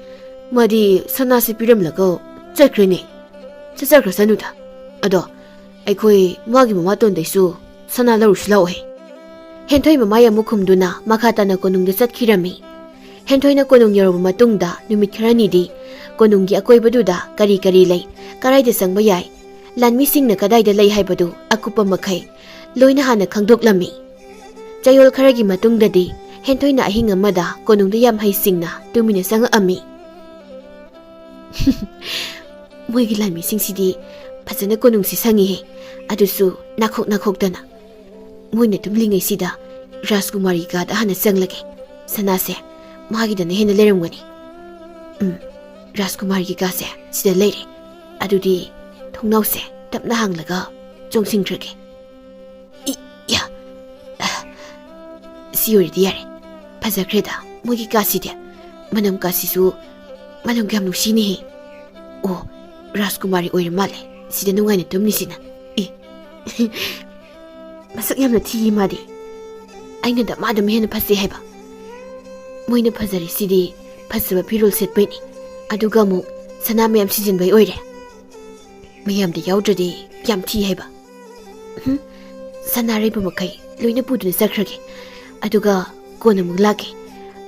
ꯃꯥꯗꯤ ꯁꯅꯥꯁꯦ ꯄꯤꯔꯝꯂꯒ ꯆꯠꯈ꯭ꯔꯦꯅꯦ꯫ ꯆꯠꯆꯈ꯭ꯔꯁꯅꯨꯗ꯫ ꯑꯗꯣ ꯑꯩꯈꯣꯏ ꯃꯥꯒꯤ ꯃꯃꯥꯇꯣꯟꯗꯩꯁꯨ ꯁꯅꯥ ꯂꯧꯔꯨꯁꯤ ꯂꯥꯛꯑꯣꯍꯦ꯫" ꯍꯦꯟꯊꯣꯏ ꯃꯃꯥꯏ ꯑꯃꯨꯛ ꯈꯨꯝꯗꯨꯅ ꯃꯈꯥ ꯇꯥꯅ ꯀꯣꯅꯨꯡꯗ ꯆꯠꯈꯤꯔꯝꯃꯤ꯫ ꯍꯦꯟꯊꯣꯏꯅ ꯀꯣꯅꯨꯡ ꯌꯧꯔꯕ ꯃꯇꯨꯡꯗ ꯅꯨꯃꯤꯠ ꯈꯔꯅꯤꯗꯤ ꯀꯣꯅꯨꯡꯒꯤ ꯑꯀꯣꯏꯕꯗꯨꯗ ꯀꯔꯤ ꯀꯔꯤ ꯂꯩ, ꯀꯔꯥꯏꯗ ꯆꯪꯕ ꯌꯥꯏ, ꯂꯥꯟꯃꯤꯁꯤꯡꯅ ꯀꯗꯥꯏꯗ ꯂꯩ ꯍꯥꯏꯕꯗꯨ ꯑꯀꯨꯞꯄ ꯃꯈꯩ ꯂꯣꯏꯅ ꯍꯥꯟꯅ ꯈꯪꯗꯣꯛꯂꯝꯃꯤ꯫ ꯆꯌꯣꯜ ꯈꯔꯒꯤ ꯃꯇꯨꯡꯗꯗꯤ ꯍꯦꯟꯊꯣꯏꯅ ꯑꯍꯤꯡ ꯑꯃꯗ ꯀꯣꯅꯨꯡꯗ ꯌꯥꯝ ꯍꯩꯁꯤꯡꯅ ꯇꯨꯃꯤꯟꯅ ꯆꯪꯉꯛꯑꯝꯃꯤ꯫ "ꯃꯣꯏꯒꯤ ꯂꯥꯟꯃꯤꯁꯤꯡꯁꯤꯗꯤ ꯐꯖꯅ ꯀꯣꯅꯨꯡꯁꯤ ꯁꯪꯉꯤꯍꯦ, ꯑꯗꯨꯁꯨ ꯅꯥꯈꯣꯛ ꯅꯥꯈꯣꯛꯇꯅ꯫ ꯃꯣꯏꯅ ꯇꯨꯝꯂꯤꯉꯩꯁꯤꯗ ꯔꯥꯖꯀꯨꯃꯥꯔꯤ ꯀꯥꯗ ꯍꯥꯟꯅ ꯆꯪꯂꯒꯦ꯫ ꯁꯅꯥꯁꯦ ꯃꯥꯒꯤꯗꯅ ꯍꯦꯟꯅ ꯂꯩꯔꯝꯒꯅꯤ꯫ ꯎꯝ, ꯔꯥꯖꯀꯨꯃꯥꯔꯒꯤ ꯀꯥꯁꯦ ꯁꯤꯗ ꯂꯩꯔꯦ꯫ ꯑꯗꯨꯗꯤ ꯊꯣꯡꯅꯥꯎꯁꯦ ꯇꯞꯅ ꯍꯥꯡꯂꯒ ꯆꯣꯡꯁꯤꯟꯈ꯭ꯔꯒꯦ꯫ ꯏ, ꯌꯥ꯫ ꯁꯤ ꯑꯣꯏꯔꯗꯤ ꯌꯥꯔꯦ꯫ ꯐꯖꯈ꯭ꯔꯦꯗ ꯃꯣꯏꯒꯤ ꯀꯥꯁꯤꯗꯤ꯫ ꯃꯅꯝ ꯀꯥꯁꯤꯁꯨ, ꯃꯅꯝ ꯀꯌꯥꯝ ꯅꯨꯡꯁꯤꯅꯦꯍꯦ꯫ ꯑꯣ, ꯔꯥꯖꯀꯨꯃꯥꯔꯤ ꯑꯣꯏꯔ ꯃꯥꯜꯂꯦ ꯁꯤꯗ ꯅꯨꯡꯉꯥꯏꯅ ꯇꯨꯝꯂꯤꯁꯤꯅ꯫ ꯏ꯫ ꯃꯁꯛ ꯌꯥꯝꯅ ꯊꯤꯌꯦ ꯃꯥꯗꯤ꯫ ꯑꯩꯅ ꯗꯃꯥꯗꯝ ꯍꯦꯟꯅ ꯐꯖꯩ ꯍꯥꯏꯕ꯫ ꯃꯣꯏꯅ ꯐꯖꯔꯤꯁꯤꯗꯤ ꯐꯖꯕ ꯐꯤꯔꯣꯜ ꯁꯦꯠꯄꯩꯅꯤ꯫ ꯑꯗꯨꯒ ꯑꯃꯨꯛ ꯁꯅꯥ ꯃꯌꯥꯝ ꯁꯤꯖꯤꯟꯕꯩ ꯑꯣꯏꯔꯦ꯫ ꯃꯌꯥꯝꯗ ꯌꯥꯎꯗ꯭ꯔꯗꯤ ꯌꯥꯝ ꯊꯤ ꯍꯥꯏꯕ꯫ ꯍꯨꯝ, ꯁꯅꯥꯔꯩꯕ ꯃꯈꯩ ꯂꯣꯏꯅ ꯄꯨꯗꯨꯅ ꯆꯠꯈ꯭ꯔꯒꯦ꯫ ꯑꯗꯨꯒ ꯀꯣꯟꯅ ꯑꯃꯨꯛ ꯂꯥꯛꯀꯦ꯫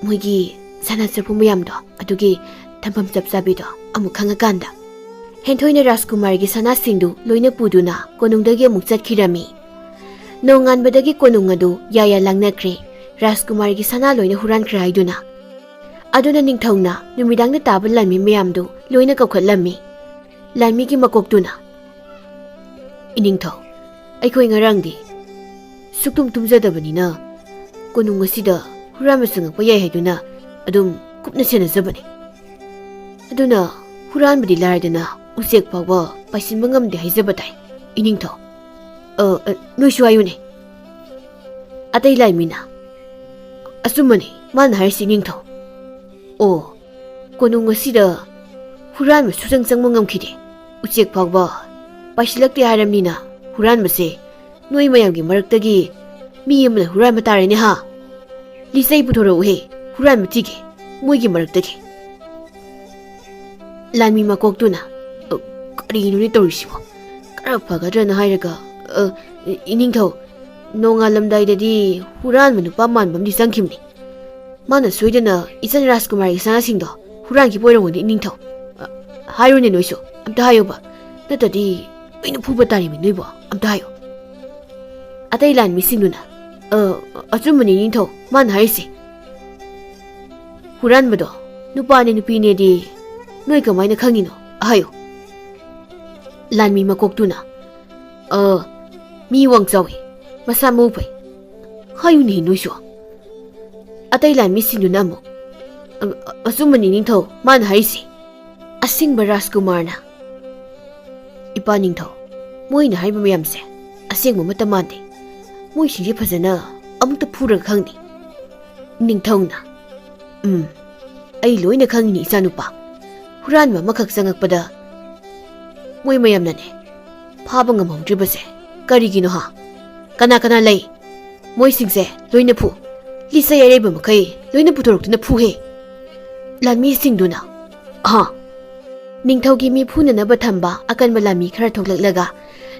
ꯃꯣꯏꯒꯤ ꯁꯅꯥ ꯆꯐꯨ ꯃꯌꯥꯝꯗꯣ, ꯑꯗꯨꯒꯤ ꯊꯝꯐꯝ ꯆꯞ ꯆꯥꯕꯤꯗꯣ ꯑꯃꯨꯛ ꯈꯪꯉꯀꯥꯟꯗ꯫ ꯍꯦꯟꯊꯣꯏꯅ ꯔꯥꯖꯀꯨꯃꯥꯔꯒꯤ ꯁꯅꯥꯁꯤꯡꯗꯨ ꯂꯣꯏꯅ ꯄꯨꯗꯨꯅ ꯀꯣꯅꯨꯡꯗꯒꯤ ꯑꯃꯨꯛ ꯆꯠꯈꯤꯔꯝꯃꯤ꯫ ꯅꯣꯡꯉꯥꯟꯕꯗꯒꯤ ꯀꯣꯅꯨꯡ ꯑꯗꯨ ꯌꯥꯌꯥ ꯂꯥꯡꯅꯈ꯭ꯔꯦ꯫ ꯔꯥꯖꯀꯨꯃꯥꯔꯒꯤ ꯁꯅꯥ ꯂꯣꯏꯅ ꯍꯨꯔꯥꯟꯈ꯭ꯔꯦ ꯍꯥꯏꯗꯨꯅ꯫ ꯑꯗꯨꯅ ꯅꯤꯡꯊꯧꯅ ꯅꯨꯃꯤꯗꯥꯡꯗ ꯇꯥꯕ ꯂꯥꯟꯃꯤ ꯃꯌꯥꯝꯗꯨ ꯂꯣꯏꯅ ꯀꯧꯈꯠꯂꯝꯃꯤ꯫ ꯂꯥꯟꯃꯤꯒꯤ ꯃꯀꯣꯛꯇꯨꯅ, "ꯏꯅꯤꯡꯊꯧ, ꯑꯩꯈꯣꯏ ꯉꯔꯥꯡꯗꯤ ꯁꯨꯛꯇꯨꯝ ꯇꯨꯝꯖꯗꯕꯅꯤꯅ ꯀꯣꯅꯨꯡ ꯑꯁꯤꯗ ꯍꯨꯔꯥꯟꯕ ꯆꯪꯉꯛꯄ ꯌꯥꯏ ꯍꯥꯏꯗꯨꯅ ꯑꯗꯨꯝ ꯀꯨꯞꯅ ꯁꯦꯟꯅꯖꯕꯅꯤ꯫ ꯑꯗꯨꯅ ꯍꯨꯔꯥꯟꯕꯗꯤ ꯂꯥꯏꯔꯗꯅ ꯎꯆꯦꯛ ꯐꯥꯎꯕ ꯄꯥꯏꯁꯤꯟꯕ ꯉꯝꯗꯦ ꯍꯥꯏꯖꯕ ꯇꯥꯏ, ꯏꯅꯤꯡꯊꯧ꯫ ꯑ, ꯑ, ꯅꯣꯏꯁꯨ ꯍꯥꯏꯌꯨꯅꯦ꯫" ꯑꯇꯩ ꯂꯥꯟꯃꯤꯅ, "ꯑꯆꯨꯝꯕꯅꯤ ꯃꯥꯅ ꯍꯥꯏꯔꯤꯁꯤ, ꯏꯅꯤꯡꯊꯧ꯫ ꯑꯣ, ꯀꯣꯅꯨꯡ ꯑꯁꯤꯗ ꯍꯨꯔꯥꯟꯕ ꯁꯨꯆꯪ ꯆꯪꯕ ꯉꯝꯈꯤꯗꯦ꯫ ꯎꯆꯦꯛ ꯐꯥꯎꯕ ꯄꯥꯏꯁꯤꯜꯂꯛꯇꯦ ꯍꯥꯏꯔꯕꯅꯤꯅ ꯍꯨꯔꯥꯟꯕꯁꯦ ꯅꯣꯏ ꯃꯌꯥꯝꯒꯤ ꯃꯔꯛꯇꯒꯤ ꯃꯤ ꯑꯃꯅ ꯍꯨꯔꯥꯟꯕ ꯇꯥꯔꯦꯅꯦ ꯍꯥ? ꯂꯤꯆꯩ ꯄꯨꯊꯣꯔꯛꯎꯍꯦ, ꯍꯨꯔꯥꯟꯕ ꯊꯤꯒꯦ ꯃꯣꯏꯒꯤ ꯃꯔꯛꯇꯒꯤ꯫" ꯂꯥꯟꯃꯤ ꯃꯀꯣꯛꯇꯨꯅ, "ꯑ, ꯀꯔꯤꯅꯣꯅꯦ ꯇꯧꯔꯤꯁꯤꯕꯣ? ꯈꯔ ꯐꯒꯗ꯭ꯔꯅ ꯍꯥꯏꯔꯒ, ꯑ, ꯏꯅꯤꯡꯊꯧ, ꯅꯣꯡꯉꯥꯜꯂꯝꯗꯥꯏꯗꯗꯤ ꯍꯨꯔꯥꯟꯕ ꯅꯨꯄꯥ ꯃꯥꯟꯕ ꯑꯃꯗꯤ ꯆꯪꯈꯤꯕꯅꯤ꯫ ꯃꯥꯅ ꯁꯣꯏꯗꯅ ꯏꯆꯟ ꯔꯥꯖꯀꯨꯃꯥꯔꯒꯤ ꯁꯅꯥꯁꯤꯡꯗꯣ ꯍꯨꯔꯥꯟꯈꯤꯕ ꯑꯣꯏꯔꯝꯒꯅꯤ, ꯏꯅꯤꯡꯊꯧ꯫ ꯑ, ꯍꯥꯏꯔꯨꯅꯦ ꯅꯣꯏꯁꯨ, ꯑꯝꯇ ꯍꯥꯏꯌꯨꯕ꯫ ꯅꯠꯇ꯭ꯔꯗꯤ ꯂꯣꯏꯅ ꯐꯨꯕ ꯇꯥꯔꯤꯃꯤ ꯅꯣꯏꯕꯣ꯫ ꯑꯝꯇ ꯍꯥꯏꯌꯨ꯫ ꯑꯇꯩ ꯂꯥꯟꯃꯤꯁꯤꯡꯗꯨꯅ, "ꯑ, ꯑꯆꯨꯝꯕꯅꯤ ꯅꯤꯡꯊꯧ, ꯃꯥꯅ ꯍꯥꯏꯔꯤꯁꯦ꯫ ꯍꯨꯔꯥꯟꯕꯗꯣ ꯅꯨꯄꯥꯅꯦ ꯅꯨꯄꯤꯅꯦꯗꯤ ꯅꯣꯏ ꯀꯃꯥꯏꯅ ꯈꯪꯉꯤꯅꯣ? ꯍꯥꯏꯌꯨ꯫" ꯂꯥꯟꯃꯤ ꯃꯀꯣꯛꯇꯨꯅ, "ꯑ, ꯃꯤ ꯋꯥꯡ ꯆꯥꯎꯏ, ꯃꯁꯥ ꯃꯎ ꯐꯩ꯫ ꯍꯥꯏꯌꯨꯅꯦ ꯅꯣꯏꯁꯨ꯫" ꯑꯇꯩ ꯂꯥꯟꯃꯤꯁꯤꯡꯗꯨꯅ ꯑꯃꯨꯛ, "ꯑ, ꯑ, ꯑꯆꯨꯝꯕꯅꯤ ꯅꯤꯡꯊꯧ, ꯃꯥꯅ ꯍꯥꯏꯔꯤꯁꯦ꯫" ꯑꯁꯦꯡꯕ ꯔꯥꯖꯀꯨꯃꯥꯔꯅ, "ꯏꯄꯥ ꯅꯤꯡꯊꯧ, ꯃꯣꯏꯅ ꯍꯥꯏꯕ ꯃꯌꯥꯝꯁꯦ ꯑꯁꯦꯡꯕ ꯑꯃꯠꯇ ꯃꯥꯟꯗꯦ꯫ ꯃꯣꯏꯁꯤꯡꯁꯦ ꯐꯖꯅ ꯑꯃꯨꯛꯇ ꯐꯨꯔꯒ ꯈꯪꯅꯤ꯫" ꯅꯤꯡꯊꯧꯅ, "ꯎꯝ, ꯑꯩ ꯂꯣꯏꯅ ꯈꯪꯉꯤꯅꯤ ꯏꯆꯥꯅꯨꯄꯥ꯫ ꯍꯨꯔꯥꯟꯕ ꯑꯃꯈꯛ ꯆꯪꯉꯛꯄꯗ ꯃꯣꯏ ꯃꯌꯥꯝꯅꯅꯦ ꯐꯥꯕ ꯉꯝꯍꯧꯗ꯭ꯔꯤꯕꯁꯦ ꯀꯔꯤꯒꯤꯅꯣ ꯍꯥ? ꯀꯅꯥ ꯀꯅꯥ ꯂꯩ? ꯃꯣꯏꯁꯤꯡꯁꯦ ꯂꯣꯏꯅ ꯐꯨ꯫ ꯂꯤꯆꯩ ꯑꯔꯩꯕ ꯃꯈꯩ ꯂꯣꯏꯅ ꯄꯨꯊꯣꯔꯛꯇꯨꯅ ꯐꯨꯍꯦ꯫" ꯂꯥꯟꯃꯤꯁꯤꯡꯗꯨꯅ, "ꯑꯍꯥ!" ꯅꯤꯡꯊꯧꯒꯤ ꯃꯤ ꯐꯨꯅꯅꯕ ꯊꯝꯕ ꯑꯀꯟꯕ ꯂꯥꯟꯃꯤ ꯈꯔ ꯊꯣꯛꯂꯛꯂꯒ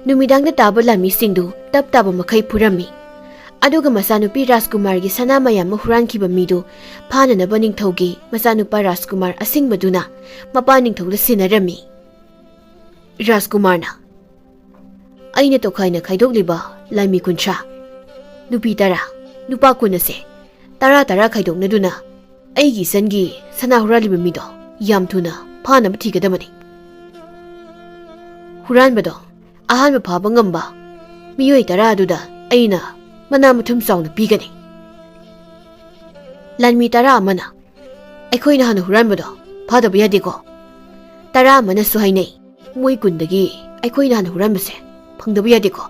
ꯅꯨꯃꯤꯗꯥꯡꯗ ꯇꯥꯕ ꯂꯥꯟꯃꯤꯁꯤꯡꯗꯨ ꯇꯞ ꯇꯥꯕ ꯃꯈꯩ ꯐꯨꯔꯝꯃꯤ꯫ ꯑꯗꯨꯒ ꯃꯆꯥꯅꯨꯄꯤ ꯔꯥꯖꯀꯨꯃꯥꯔꯒꯤ ꯁꯅꯥ ꯃꯌꯥꯝ ꯑꯃ ꯍꯨꯔꯥꯟꯈꯤꯕ ꯃꯤꯗꯨ ꯐꯥꯅꯅꯕ ꯅꯤꯡꯊꯧꯒꯤ ꯃꯆꯥꯅꯨꯄꯥ ꯔꯥꯖꯀꯨꯃꯥꯔ ꯑꯁꯤꯡꯕꯗꯨꯅ ꯃꯄꯥ ꯅꯤꯡꯊꯧꯗ ꯁꯤꯟꯅꯔꯝꯃꯤ꯫ ꯔꯥꯖꯀꯨꯃꯥꯔꯅ, "ꯑꯩꯅ ꯇꯣꯈꯥꯏꯅ ꯈꯥꯏꯗꯣꯛꯂꯤꯕ ꯂꯥꯟꯃꯤ ꯀꯨꯟꯊ꯭ꯔꯥ, ꯅꯨꯄꯤ ꯇꯔꯥ, ꯅꯨꯄꯥ ꯀꯨꯟ ꯑꯁꯦ ꯇꯔꯥ ꯇꯔꯥ ꯈꯥꯏꯗꯣꯛꯅꯗꯨꯅ ꯑꯩꯒꯤ ꯏꯆꯟꯒꯤ ꯁꯅꯥ ꯍꯨꯔꯥꯜꯂꯤꯕ ꯃꯤꯗꯣ ꯌꯥꯝ ꯊꯨꯅ ꯐꯥꯅꯕ ꯊꯤꯒꯗꯕꯅꯤ꯫ ꯍꯨꯔꯥꯟꯕꯗꯣ ꯑꯍꯥꯟꯕ ꯐꯥꯕ ꯉꯝꯕ ꯃꯤꯑꯣꯏ ꯇꯔꯥ ꯑꯗꯨꯗ ꯑꯩꯅ ꯃꯅꯥ ꯃꯊꯨꯝ ꯆꯥꯎꯅ ꯄꯤꯒꯅꯤ꯫" ꯂꯥꯟꯃꯤ ꯇꯔꯥ ꯑꯃꯅ, "ꯑꯩꯈꯣꯏꯅ ꯍꯥꯟꯅ ꯍꯨꯔꯥꯟꯕꯗꯣ ꯐꯥꯗꯕ ꯌꯥꯗꯦꯀꯣ꯫" ꯇꯔꯥ ꯑꯃꯅꯁꯨ ꯍꯥꯏꯅꯩ, "ꯃꯣꯏ ꯀꯨꯟꯗꯒꯤ ꯑꯩꯈꯣꯏꯅ ꯍꯥꯟꯅ ꯍꯨꯔꯥꯟꯕꯁꯦ ꯐꯪꯗꯕ ꯌꯥꯗꯦꯀꯣ꯫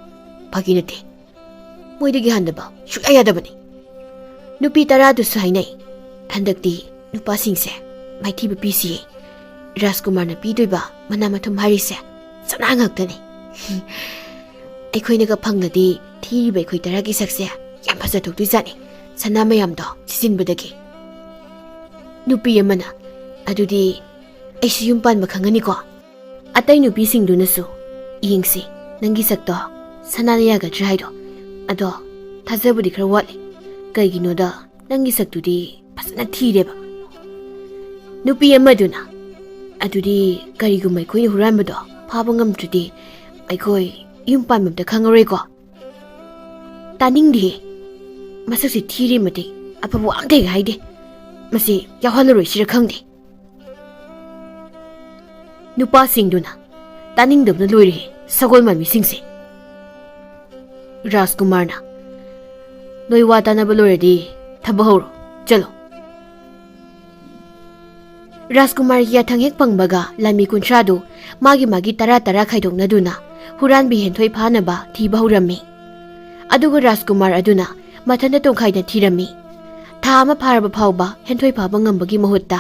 ꯐꯥꯒꯤ ꯅꯠꯇꯦ, ꯃꯣꯏꯗꯒꯤ ꯍꯥꯟꯗꯕ ꯁꯨꯛꯌꯥ ꯌꯥꯗꯕꯅꯤ꯫" ꯅꯨꯄꯤ ꯇꯔꯥꯗꯨꯁꯨ ꯍꯥꯏꯅꯩ, "ꯍꯟꯗꯛꯇꯤ ꯅꯨꯄꯥꯁꯤꯡꯁꯦ ꯃꯥꯏꯊꯤꯕ ꯄꯤꯁꯤꯌꯦ꯫ ꯔꯥꯖꯀꯨꯃꯥꯔꯅ ꯄꯤꯗꯣꯏꯕ ꯃꯅꯥ ꯃꯊꯨꯝ ꯍꯥꯏꯔꯤꯁꯦ ꯁꯅꯥ ꯉꯥꯛꯇꯅꯤ꯫ ꯑꯩꯈꯣꯏꯅꯒ ꯐꯪꯂꯗꯤ ꯊꯤꯔꯤꯕ ꯑꯩꯈꯣꯏ ꯇꯔꯥꯒꯤ ꯁꯛꯁꯦ ꯌꯥꯝ ꯐꯖꯊꯣꯛꯇꯣꯏꯖꯥꯠꯅꯤ, ꯁꯅꯥ ꯃꯌꯥꯝꯗꯣ ꯁꯤꯖꯤꯟꯕꯗꯒꯤ꯫" ꯅꯨꯄꯤ ꯑꯃꯅ, "ꯑꯗꯨꯗꯤ ꯑꯩꯁꯨ ꯌꯨꯝ ꯄꯥꯟꯕ ꯈꯪꯉꯅꯤꯀꯣ?" ꯑꯇꯩ ꯅꯨꯄꯤꯁꯤꯡꯗꯨꯅꯁꯨ, "ꯌꯦꯡꯁꯤ, ꯅꯪꯒꯤ ꯁꯛꯇꯣ ꯁꯅꯥꯅ ꯌꯥꯒꯗ꯭ꯔꯥ ꯍꯥꯏꯗꯣ꯫ ꯑꯗꯣ ꯊꯥꯖꯕꯗꯤ ꯈꯔ ꯋꯥꯠꯂꯤ꯫ ꯀꯩꯒꯤꯅꯣꯗ ꯅꯪꯒꯤ ꯁꯛꯇꯨꯗꯤ ꯐꯖꯅ ꯊꯤꯔꯦꯕ꯫" ꯅꯨꯄꯤ ꯑꯃꯗꯨꯅ, "ꯑꯗꯨꯗꯤ ꯀꯔꯤꯒꯨꯝꯕ ꯑꯩꯈꯣꯏꯅ ꯍꯨꯔꯥꯟꯕꯗꯣ ꯐꯥꯕ ꯉꯝꯗ꯭ꯔꯗꯤ ꯑꯩꯈꯣꯏ ꯌꯨꯝ ꯄꯥꯟꯕ ꯑꯝꯇ ꯈꯪꯉꯔꯣꯏꯀꯣ? ꯇꯥꯅꯤꯡꯗꯦ꯫ ꯃꯁꯛꯁꯤ ꯊꯤꯔꯤ ꯃꯇꯤꯛ ꯑꯐꯕ ꯑꯝꯇ ꯍꯦꯛ ꯍꯥꯏꯗꯦ꯫ ꯃꯁꯤ ꯌꯥꯎꯍꯜꯂꯔꯣꯏꯁꯤꯔ ꯈꯪꯗꯦ꯫ ꯅꯨꯄꯥꯁꯤꯡꯗꯨꯅ ꯇꯥꯅꯤꯡꯗꯕꯅ ꯂꯣꯏꯔꯦ, ꯁꯒꯣꯜ ꯃꯥꯟꯕꯤꯁꯤꯡꯁꯦ꯫ ꯔꯥꯖꯀꯨꯃꯥꯔꯅ, "ꯅꯣꯏ ꯋꯥ ꯇꯥꯅꯕ ꯂꯣꯏꯔꯗꯤ ꯊꯕꯛ ꯍꯧꯔꯣ, ꯆꯠꯂꯣ"꯫ ꯔꯥꯖꯀꯨꯃꯥꯔꯒꯤ ꯌꯥꯊꯪ ꯍꯦꯛ ꯐꯪꯕꯒ ꯂꯥꯟꯃꯤ ꯀꯨꯟꯊ꯭ꯔꯥꯗꯨ ꯃꯥꯒꯤ ꯃꯥꯒꯤ ꯇꯔꯥ ꯇꯔꯥ ꯈꯥꯏꯗꯣꯛꯅꯗꯨꯅ ꯍꯨꯔꯥꯟꯕꯤ ꯍꯦꯟꯊꯣꯏ ꯐꯥꯅꯕ ꯊꯤꯕ ꯍꯧꯔꯝꯃꯤ꯫ ꯑꯗꯨꯒ ꯔꯥꯖꯀꯨꯃꯥꯔ ꯑꯗꯨꯅ ꯃꯊꯟꯇ ꯇꯣꯡꯈꯥꯏꯅ ꯊꯤꯔꯝꯃꯤ꯫ ꯊꯥ ꯑꯃ ꯐꯥꯔꯕ ꯐꯥꯎꯕ ꯍꯦꯟꯊꯣꯏ ꯐꯥꯕ ꯉꯝꯕꯒꯤ ꯃꯍꯨꯠꯇ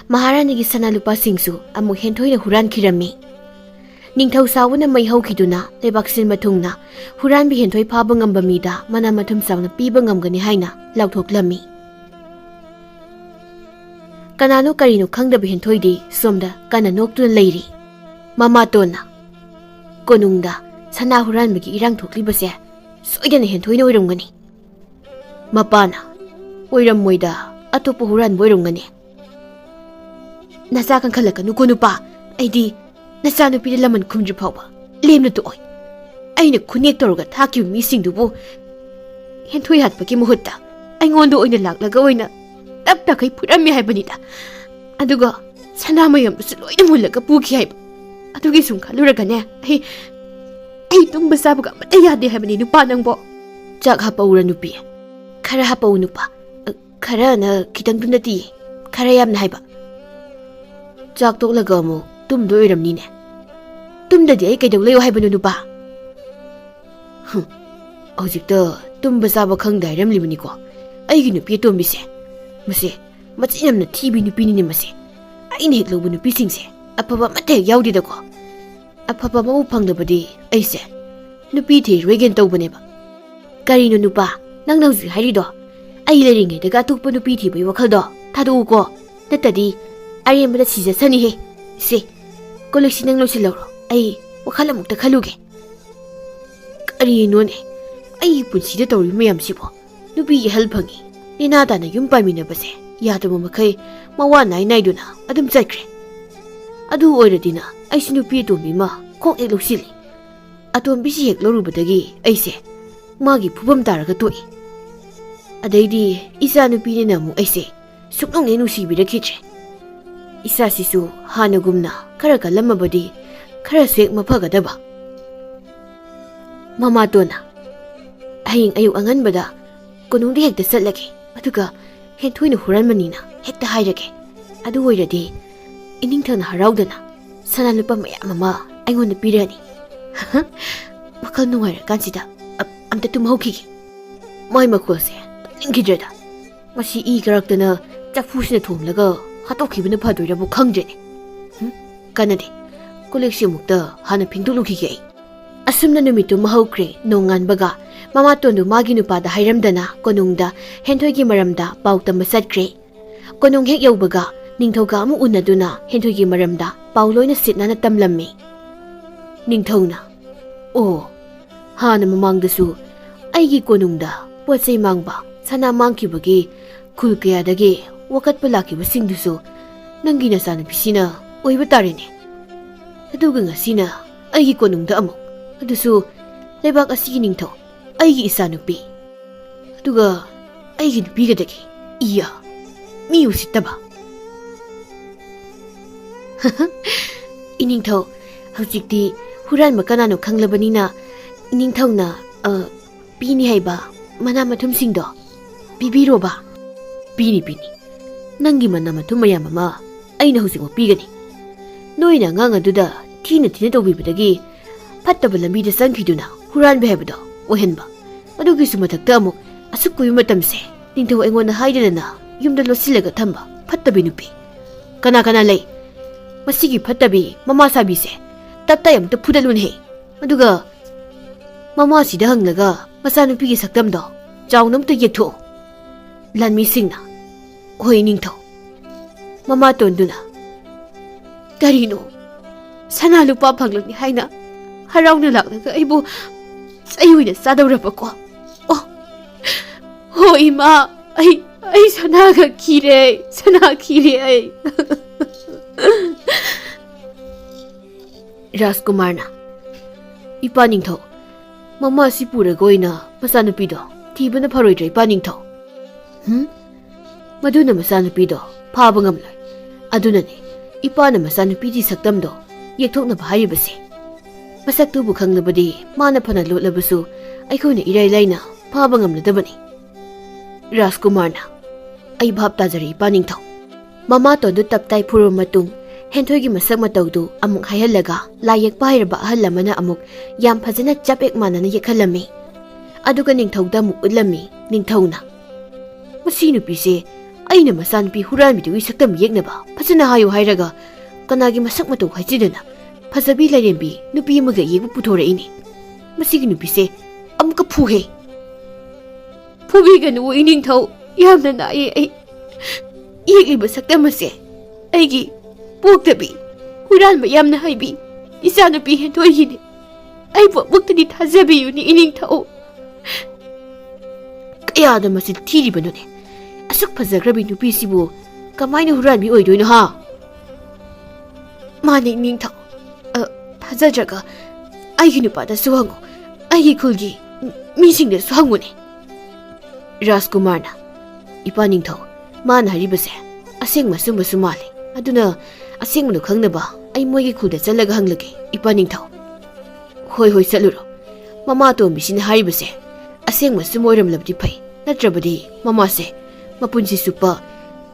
ꯃꯍꯥꯔꯥꯅꯤꯒꯤ ꯁꯅꯥ ꯂꯨꯄꯥꯁꯤꯡꯁꯨ ꯑꯃꯨꯛ ꯍꯦꯟꯊꯣꯏꯅ ꯍꯨꯔꯥꯟꯈꯤꯔꯝꯃꯤ꯫ ꯅꯤꯡꯊꯧ ꯁꯥꯎꯕꯅ ꯃꯩ ꯍꯧꯈꯤꯗꯨꯅ ꯂꯩꯕꯥꯛ ꯁꯤꯟꯕ ꯊꯨꯡꯅ ꯍꯨꯔꯥꯟꯕꯤ ꯍꯦꯟꯊꯣꯏ ꯐꯥꯕ ꯉꯝꯕ ꯃꯤꯗ ꯃꯅꯥ ꯃꯊꯨꯝ ꯆꯥꯎꯅ ꯄꯤꯕ ꯉꯝꯒꯅꯤ ꯍꯥꯏꯅ ꯂꯥꯎꯊꯣꯛꯂꯝꯃꯤ꯫ ꯀꯅꯥꯅꯣ ꯀꯔꯤꯅꯣ ꯈꯪꯗꯕ ꯍꯦꯟꯊꯣꯏꯗꯤ ꯁꯣꯝꯗ ꯀꯟꯅ ꯅꯣꯛꯇꯨꯅ ꯂꯩꯔꯤ꯫ ꯃꯃꯥꯇꯣꯟꯅ, "ꯀꯣꯅꯨꯡꯗ ꯁꯅꯥ ꯍꯨꯔꯥꯟꯕꯒꯤ ꯏꯔꯥꯡ ꯊꯣꯛꯂꯤꯕꯁꯦ ꯁꯣꯏꯗꯅ ꯍꯦꯟꯊꯣꯏꯅ ꯑꯣꯏꯔꯝꯒꯅꯤ"꯫ ꯃꯄꯥꯅ, "ꯑꯣꯏꯔꯝꯃꯣꯏꯗ, ꯑꯇꯣꯞꯄ ꯍꯨꯔꯥꯟꯕ ꯑꯣꯏꯔꯝꯒꯅꯤ"꯫ "ꯅꯆꯥ ꯀꯟꯈꯠꯂꯛꯀꯅꯨꯀꯣ ꯅꯨꯄꯥ, ꯑꯩꯗꯤ ꯅꯆꯥꯅꯨꯄꯤꯗ ꯂꯃꯟ ꯈꯨꯝꯗ꯭ꯔꯤ ꯐꯥꯎꯕ ꯂꯦꯝꯅ ꯇꯣꯛꯑꯣꯏ꯫ ꯑꯩꯅ ꯈꯨꯅꯦꯛ ꯇꯧꯔꯒ ꯊꯥꯛꯈꯤꯕ ꯃꯤꯁꯤꯡꯗꯨꯕꯨ ꯍꯦꯟꯊꯣꯏ ꯍꯥꯠꯄꯒꯤ ꯃꯍꯨꯠꯇ ꯑꯩꯉꯣꯟꯗ ꯑꯣꯏꯅ ꯂꯥꯛꯂꯒ ꯑꯣꯏꯅ ꯇꯞ ꯇꯈꯩ ꯐꯨꯔꯝꯃꯦ ꯍꯥꯏꯕꯅꯤꯗ꯫ ꯑꯗꯨꯒ ꯁꯅꯥ ꯃꯌꯥꯝꯗꯨꯁꯨ ꯂꯣꯏꯅ ꯃꯨꯜꯂꯒ ꯄꯨꯈꯤ ꯍꯥꯏꯕ꯫ ꯑꯗꯨꯒꯤ ꯁꯨꯝ ꯈꯜꯂꯨꯔꯒꯅꯦ, ꯑꯩ, ꯑꯩ ꯇꯨꯝꯕ ꯆꯥꯕꯒ ꯑꯃꯠꯇ ꯌꯥꯗꯦ ꯍꯥꯏꯕꯅꯤ ꯅꯨꯄꯥ ꯅꯪꯕꯣ"꯫ "ꯆꯥꯛ ꯍꯥꯞꯄꯛꯎꯔ ꯅꯨꯄꯤ? ꯈꯔ ꯍꯥꯞꯄꯛꯎ ꯅꯨꯄꯥ꯫ ꯈꯔꯅ ꯈꯤꯇꯪꯗꯨ ꯅꯠꯇꯤꯌꯦ, ꯈꯔ ꯌꯥꯝꯅ ꯍꯥꯏꯕ"꯫ "ꯆꯥꯛ ꯇꯣꯛꯂꯒ ꯑꯃꯨꯛ ꯇꯨꯝꯗꯣꯏ ꯑꯣꯏꯔꯝꯅꯤꯅꯦ"꯫ "ꯇꯨꯝꯗꯗꯤ ꯑꯩ ꯀꯩꯗꯧ ꯂꯩꯌꯣ ꯍꯥꯏꯕꯅꯣ ꯅꯨꯄꯥ?" "ꯍꯨꯝ, ꯍꯧꯖꯤꯛꯇ ꯇꯨꯝꯕ ꯆꯥꯕ ꯈꯪꯗꯦ ꯍꯥꯏꯔꯝꯂꯤꯕꯅꯤꯀꯣ ꯑꯩꯒꯤ ꯅꯨꯄꯤ ꯑꯇꯣꯝꯕꯤꯁꯦ꯫ ꯃꯁꯦ ꯃꯆꯤꯟ ꯌꯥꯝꯅ ꯊꯤꯕꯤ ꯅꯨꯄꯤꯅꯤꯅꯦ ꯃꯁꯦ꯫ ꯑꯩꯅ ꯍꯦꯛ ꯂꯧꯕ ꯅꯨꯄꯤꯁꯤꯡꯁꯦ ꯑꯐꯕ ꯑꯃꯠꯇ ꯍꯦꯛ ꯌꯥꯎꯗꯦꯗꯀꯣ꯫ ꯑꯐꯕ ꯑꯃꯕꯨ ꯐꯪꯗꯕꯗꯤ ꯑꯩꯁꯦ ꯅꯨꯄꯤ ꯊꯤꯔꯣꯏꯒꯦꯅ ꯇꯧꯕꯅꯦꯕ"꯫ "ꯀꯔꯤꯅꯣ ꯅꯨꯄꯥ, ꯅꯪꯅ ꯍꯧꯖꯤꯛ ꯍꯥꯏꯔꯤꯗꯣ? ꯑꯩ ꯂꯩꯔꯤꯉꯩꯗꯒ ꯑꯇꯣꯞꯄ ꯅꯨꯄꯤ ꯊꯤꯕꯒꯤ ꯋꯥꯈꯜꯗꯣ ꯊꯥꯗꯣꯛꯎꯀꯣ꯫ ꯅꯠꯇꯗꯤ ꯑꯔꯦꯝꯕꯗ ꯁꯤꯖꯁꯅꯤꯍꯦ꯫ ꯁꯦ, ꯀꯣꯜꯂꯤꯛꯁꯤ ꯅꯪ ꯂꯣꯏꯁꯤꯜꯍꯧꯔꯣ, ꯑꯩ ꯋꯥꯈꯜ ꯑꯃꯨꯛꯇ ꯈꯜꯂꯨꯒꯦ"꯫ ꯀꯔꯤꯅꯣꯅꯦ ꯑꯩꯒꯤ ꯄꯨꯟꯁꯤꯗ ꯇꯧꯔꯤꯕ ꯃꯌꯥꯝꯁꯤꯕꯣ? ꯅꯨꯄꯤ ꯑꯍꯜ ꯐꯪꯉꯤ, ꯅꯦꯅꯥ ꯇꯥꯅ ꯌꯨꯝ ꯄꯥꯟꯃꯤꯟꯅꯕꯁꯦ ꯌꯥꯗꯕ ꯃꯈꯩ ꯃꯋꯥ ꯅꯥꯏ ꯅꯥꯏꯗꯨꯅ ꯑꯗꯨꯝ ꯆꯠꯈ꯭ꯔꯦ꯫ ꯑꯗꯨ ꯑꯣꯏꯔꯗꯤꯅ ꯑꯩꯁꯨ ꯅꯨꯄꯤ ꯑꯇꯣꯝꯕꯤ ꯑꯃ ꯀꯣꯛ ꯍꯦꯛ ꯂꯧꯁꯤꯜꯂꯤ꯫ ꯑꯇꯣꯝꯕꯤꯁꯤ ꯍꯦꯛ ꯂꯧꯔꯨꯕꯗꯒꯤ ꯑꯩꯁꯦ ꯃꯥꯒꯤ ꯐꯨꯐꯝ ꯇꯥꯔꯒ ꯇꯣꯛꯏ꯫ ꯑꯗꯩꯗꯤ ꯏꯆꯥ ꯅꯨꯄꯤꯅꯤꯅ ꯑꯃꯨꯛ ꯑꯩꯁꯦ ꯁꯨꯛꯅꯨꯡ ꯍꯦꯛ ꯅꯨꯡꯁꯤꯕꯤꯔꯛꯈꯤꯗ꯭ꯔꯦ꯫ ꯏꯆꯥꯁꯤꯁꯨ ꯍꯥꯟꯅꯒꯨꯝꯅ ꯈꯔ ꯀꯜꯂꯝꯃꯕꯗꯤ ꯈꯔꯁꯨ ꯍꯦꯛ ꯃꯐꯒꯗꯕ꯫ ꯃꯃꯥꯇꯣꯟꯅ, "ꯍꯌꯦꯡ ꯑꯌꯨꯛ ꯑꯉꯟꯕꯗ ꯀꯣꯅꯨꯡꯗ ꯍꯦꯛꯇ ꯆꯠꯂꯒꯦ, ꯑꯗꯨꯒ ꯍꯦꯟꯊꯣꯏꯅ ꯍꯨꯔꯥꯟꯕꯅꯤꯅ ꯍꯦꯛꯇ ꯍꯥꯏꯔꯒꯦ꯫ ꯑꯗꯨ ꯑꯣꯏꯔꯗꯤ ꯏꯅꯤꯡꯊꯧꯅ ꯍꯔꯥꯎꯗꯅ ꯁꯅꯥ ꯂꯨꯄꯥ ꯃꯌꯥꯝ ꯑꯃ ꯑꯩꯉꯣꯟꯗ ꯄꯤꯔꯅꯤ꯫" ꯋꯥꯈꯜ ꯅꯨꯡꯉꯥꯏꯔꯀꯥꯟꯁꯤꯗ ꯑ-, ꯑꯝꯇ ꯇꯨꯝꯍꯧꯈꯤꯒꯦ꯫ ꯃꯥꯏ ꯃꯈꯣꯜꯁꯦ ꯇꯥꯅꯤꯡꯈꯤꯗ꯭ꯔꯦꯗ꯫ ꯃꯁꯤ ꯏ ꯀꯔꯛꯇꯅ ꯆꯐꯨꯁꯤꯅ ꯊꯣꯡꯂꯒ ꯍꯥꯠꯇꯣꯛꯈꯤꯕꯅ ꯐꯗꯣꯏꯔꯕꯨ ꯈꯪꯗ꯭ꯔꯦꯅꯦ꯫ ꯍꯨꯝ, ꯀꯥꯟꯅꯗꯦ꯫ ꯀꯣꯜꯂꯤꯛꯁꯤ ꯑꯃꯨꯛꯇ ꯍꯥꯟꯅ ꯐꯦꯡꯗꯣꯛꯂꯨꯈꯤꯒꯦ ꯑꯩ꯫ ꯑꯁꯨꯝꯅ ꯅꯨꯃꯤꯠꯇꯨ ꯑꯃ ꯍꯧꯈ꯭ꯔꯦ꯫ ꯅꯣꯡꯉꯥꯟꯕꯒ ꯃꯃꯥꯇꯣꯟꯗꯨ ꯃꯥꯒꯤ ꯅꯨꯄꯥꯗ ꯍꯥꯏꯔꯝꯗꯅ ꯀꯣꯅꯨꯡꯗ ꯍꯦꯟꯊꯣꯏꯒꯤ ꯃꯔꯝꯗ ꯄꯥꯎ ꯇꯝꯕ ꯆꯠꯈ꯭ꯔꯦ꯫ ꯀꯣꯅꯨꯡ ꯍꯦꯛ ꯌꯧꯕꯒ ꯅꯤꯡꯊꯧꯒ ꯑꯃꯨꯛ ꯎꯅꯗꯨꯅ ꯍꯦꯟꯊꯣꯏꯒꯤ ꯃꯔꯝꯗ ꯄꯥꯎ ꯂꯣꯏꯅ ꯁꯤꯠ ꯅꯥꯟꯅ ꯇꯝꯂꯝꯃꯤ꯫ ꯅꯤꯡꯊꯧꯅ, "ꯑꯣ, ꯍꯥꯟꯅ ꯃꯃꯥꯡꯗꯁꯨ ꯑꯩꯒꯤ ꯀꯣꯅꯨꯡꯗ ꯄꯣꯠ ꯆꯩ ꯃꯥꯡꯕ, ꯁꯅꯥ ꯃꯥꯡꯈꯤꯕꯒꯤ ꯈꯨꯜ ꯀꯌꯥꯗꯒꯤ ꯋꯥꯀꯠꯄ ꯂꯥꯛꯈꯤꯕꯁꯤꯡꯗꯨꯁꯨ ꯅꯪꯒꯤ ꯅꯆꯥꯅꯨꯄꯤꯁꯤꯅ ꯑꯣꯏꯕ ꯇꯥꯔꯦꯅꯦ꯫ ꯑꯗꯨꯒ ꯉꯁꯤꯅ ꯑꯩꯒꯤ ꯀꯣꯅꯨꯡꯗ ꯑꯃꯨꯛ, ꯑꯗꯨꯁꯨ ꯂꯩꯕꯥꯛ ꯑꯁꯤꯒꯤ ꯅꯤꯡꯊꯧ, ꯑꯩꯒꯤ ꯏꯆꯥꯅꯨꯄꯤ꯫ ꯑꯗꯨꯒ ꯑꯩꯒꯤ ꯅꯨꯄꯤꯒꯗꯒꯤ, ꯏꯌꯥ, ꯃꯤ ꯎꯁꯤꯠꯇꯕ꯫" "ꯏꯅꯤꯡꯊꯧ, ꯍꯧꯖꯤꯛꯇꯤ ꯍꯨꯔꯥꯟꯕ ꯀꯅꯥꯅꯣ ꯈꯪꯂꯕꯅꯤꯅ ꯏꯅꯤꯡꯊꯧꯅ, ꯑ, ꯄꯤꯅꯤ ꯍꯥꯏꯕ ꯃꯅꯥ ꯃꯊꯨꯝꯁꯤꯡꯗꯣ ꯄꯤꯕꯤꯔꯣꯕ꯫" "ꯄꯤꯅꯤ, ꯄꯤꯅꯤ꯫ ꯅꯪꯒꯤ ꯃꯅꯥ ꯃꯊꯨꯝ ꯃꯌꯥꯝ ꯑꯃ ꯑꯩꯅ ꯍꯧꯖꯤꯛꯃꯛ ꯄꯤꯒꯅꯤ꯫ ꯅꯣꯏꯅ ꯑꯉꯥꯡ ꯑꯗꯨꯗ ꯊꯤꯅ ꯊꯤꯅ ꯇꯧꯕꯤꯕꯗꯒꯤ ꯐꯠꯇꯕ ꯂꯝꯕꯤꯗ ꯆꯪꯈꯤꯗꯨꯅ ꯍꯨꯔꯥꯟꯕ ꯍꯥꯏꯕꯗꯣ ꯑꯣꯏꯍꯟꯕ꯫ ꯑꯗꯨꯒꯤꯁꯨ ꯃꯊꯛꯇ ꯑꯃꯨꯛ ꯑꯁꯨꯛ ꯀꯨꯏꯕ ꯃꯇꯝꯁꯦ ꯅꯤꯡꯊꯧ ꯑꯩꯉꯣꯟꯗ ꯍꯥꯏꯗꯅ ꯌꯨꯝꯗ ꯂꯣꯠꯁꯤꯜꯂꯒ ꯊꯝꯕ ꯐꯠꯇꯕꯤ ꯅꯨꯄꯤ꯫ ꯀꯅꯥ ꯀꯅꯥ ꯂꯩ? ꯃꯁꯤꯒꯤ ꯐꯠꯇꯕꯤ ꯃꯃꯥ ꯁꯥꯕꯤꯁꯦ ꯇꯞ ꯇꯥꯏ ꯑꯃꯨꯛꯇ ꯐꯨꯗꯠꯂꯨꯅꯦꯍꯦ꯫ ꯑꯗꯨꯒ ꯃꯃꯥꯁꯤꯗ ꯍꯪꯂꯒ ꯃꯆꯥꯅꯨꯄꯤꯒꯤ ꯁꯛꯇꯝꯗꯣ ꯆꯥꯎꯅ ꯑꯃꯨꯛꯇ ꯌꯦꯛꯊꯣꯛꯑꯣ꯫" ꯂꯥꯟꯃꯤꯁꯤꯡꯅ, "ꯍꯣꯏ, ꯅꯤꯡꯊꯧ꯫" ꯃꯃꯥꯇꯣꯟꯗꯨꯅ, "ꯀꯔꯤꯅꯣ? ꯁꯅꯥ ꯂꯨꯄꯥ ꯐꯪꯂꯅꯤ ꯍꯥꯏꯅ ꯍꯔꯥꯎꯅ ꯂꯥꯛꯂꯒ ꯑꯩꯕꯨ ꯆꯩ ꯑꯣꯏꯅ ꯆꯥꯗꯧꯔꯕꯀꯣ? ꯑꯣ, ꯍꯣ ꯏꯃꯥ, ꯑꯩ, ꯑꯩ ꯁꯅꯥꯒ ꯈꯤꯔꯦ, ꯁꯅꯥ ꯈꯤꯔꯦ ꯑꯩ꯫" ꯔꯥꯖꯀꯨꯃꯥꯔꯅ, "ꯏꯄꯥ ꯅꯤꯡꯊꯧ, ꯃꯃꯥ ꯑꯁꯤ ꯄꯨꯔꯒ ꯑꯣꯏꯅ ꯃꯆꯥꯅꯨꯄꯤꯗꯣ ꯊꯤꯕꯅ ꯐꯔꯣꯏꯗ꯭ꯔꯥ, ꯏꯄꯥ ꯅꯤꯡꯊꯧ?" "ꯍꯨꯝ? ꯃꯗꯨꯅ ꯃꯆꯥꯅꯨꯄꯤꯗꯣ ꯐꯥꯕ ꯉꯝꯂꯣꯏ꯫ ꯑꯗꯨꯅꯅꯤ ꯏꯄꯥꯅ ꯃꯆꯥꯅꯨꯄꯤꯒꯤ ꯁꯛꯇꯝꯗꯣ ꯌꯦꯛꯊꯣꯛꯅꯕ ꯍꯥꯏꯔꯤꯕꯁꯦ꯫ ꯃꯁꯛꯇꯨꯕꯨ ꯈꯪꯂꯕꯗꯤ ꯃꯥꯅ ꯐꯅ ꯂꯣꯠꯂꯕꯁꯨ ꯑꯩꯈꯣꯏꯅ ꯏꯔꯥꯏ ꯂꯥꯏꯅ ꯐꯥꯕ ꯉꯝꯂꯗꯕꯅꯤ꯫" ꯔꯥꯖꯀꯨꯃꯥꯔꯅ, "ꯑꯩ ꯚꯥꯞ ꯇꯥꯖꯔꯦ, ꯏꯄꯥ ꯅꯤꯡꯊꯧ꯫" ꯃꯃꯥꯇꯣꯟꯗꯨ ꯇꯞꯇꯥꯏ ꯐꯨꯔꯕ ꯃꯇꯨꯡ, ꯍꯦꯟꯊꯣꯏꯒꯤ ꯃꯁꯛ ꯃꯇꯧꯗꯨ ꯑꯃꯨꯛ ꯍꯥꯏꯍꯜꯂꯒ, ꯂꯥꯏ ꯌꯦꯛꯄ ꯍꯩꯔꯕ ꯑꯍꯜ ꯑꯃꯅ ꯑꯃꯨꯛ ꯌꯥꯝ ꯐꯖꯅ ꯆꯞ ꯍꯦꯛ ꯃꯥꯟꯅꯅ ꯌꯦꯛꯍꯜꯂꯝꯃꯤ꯫ ꯑꯗꯨꯒ ꯅꯤꯡꯊꯧꯗ ꯑꯃꯨꯛ ꯎꯠꯂꯝꯃꯤ꯫ ꯅꯤꯡꯊꯧꯅ, "ꯃꯁꯤ ꯅꯨꯄꯤꯁꯦ ꯑꯩꯅ ꯃꯆꯥꯅꯨꯄꯤ ꯍꯨꯔꯥꯟꯕꯤꯗꯨꯒꯤ ꯁꯛꯇꯝ ꯌꯦꯛꯅꯕ ꯐꯖꯅ ꯍꯥꯏꯌꯨ ꯍꯥꯏꯔꯒ, ꯀꯅꯥꯒꯤ ꯃꯁꯛ ꯃꯇꯧ ꯍꯥꯏꯖꯗꯅ ꯐꯖꯕꯤ ꯂꯥꯏꯔꯦꯝꯕꯤ ꯅꯨꯄꯤ ꯑꯃꯒ ꯌꯦꯛꯄ ꯄꯨꯊꯣꯔꯛꯏꯅꯦ꯫ ꯃꯁꯤꯒꯤ ꯅꯨꯄꯤꯁꯦ ꯑꯃꯨꯛꯀ ꯐꯨꯍꯦ꯫" "ꯐꯨꯕꯤꯒꯅꯨ, ꯏꯅꯤꯡꯊꯧ꯫ ꯌꯥꯝꯅ ꯅꯥꯏꯌꯦ ꯑꯩ꯫ ꯌꯦꯛꯂꯤꯕ ꯁꯛꯇꯝ ꯑꯁꯦ ꯑꯩꯒꯤ ꯄꯣꯛꯇꯕꯤ, ꯍꯨꯔꯥꯟꯕ ꯌꯥꯝꯅ ꯍꯩꯕꯤ ꯏꯆꯥꯅꯨꯄꯤ ꯍꯦꯟꯊꯣꯏꯒꯤꯅꯤ꯫ ꯑꯩꯕꯨ ꯑꯃꯨꯛꯇꯗꯤ ꯊꯥꯖꯕꯤꯌꯨꯅꯦ, ꯏꯅꯤꯡꯊꯧ꯫" "ꯀꯌꯥꯗ ꯃꯁꯤ ꯊꯤꯔꯤꯕꯅꯣꯅꯦ? ꯑꯁꯨꯛ ꯐꯖꯈ꯭ꯔꯕꯤ ꯅꯨꯄꯤꯁꯤꯕꯨ ꯀꯃꯥꯏꯅ ꯍꯨꯔꯥꯟꯕꯤ ꯑꯣꯏꯗꯣꯏꯅꯣ, ꯍꯥ?" "ꯃꯥꯅꯦ, ꯏꯅꯤꯡꯊꯧ꯫ ꯑ, ꯊꯥꯖꯗ꯭ꯔꯒ ꯑꯩꯒꯤ ꯅꯨꯄꯥꯗꯁꯨ ꯍꯪꯉꯨ, ꯑꯩꯒꯤ ꯈꯨꯜꯒꯤ ꯃꯤꯁꯤꯡꯗꯁꯨ ꯍꯪꯉꯨꯅꯦ꯫" ꯔꯥꯖꯀꯨꯃꯥꯔꯅ, "ꯏꯄꯥ ꯅꯤꯡꯊꯧ, ꯃꯥꯅ ꯍꯥꯏꯔꯤꯕꯁꯦ ꯑꯁꯦꯡꯕ ꯑꯆꯨꯝꯕꯁꯨ ꯃꯥꯜꯂꯤ꯫ ꯑꯗꯨꯅ ꯑꯁꯦꯡꯕꯗꯨ ꯈꯪꯅꯕ ꯑꯩ ꯃꯣꯏꯒꯤ ꯈꯨꯜꯗ ꯆꯠꯂꯒ ꯍꯪꯂꯒꯦ, ꯏꯄꯥ ꯅꯤꯡꯊꯧ꯫" "ꯍꯣꯏ, ꯍꯣꯏ, ꯆꯠꯂꯨꯔꯣ꯫ ꯃꯃꯥ ꯑꯇꯣꯝꯕꯤꯁꯤꯅ ꯍꯥꯏꯔꯤꯕꯁꯦ ꯑꯁꯦꯡꯕ ꯑꯆꯨꯝꯕ ꯑꯣꯏꯔꯝꯂꯕꯗꯤ ꯐꯩ, ꯅꯠꯇ꯭ꯔꯕꯗꯤ ꯃꯃꯥꯁꯦ ꯃꯄꯨꯟꯁꯤ ꯆꯨꯞꯄ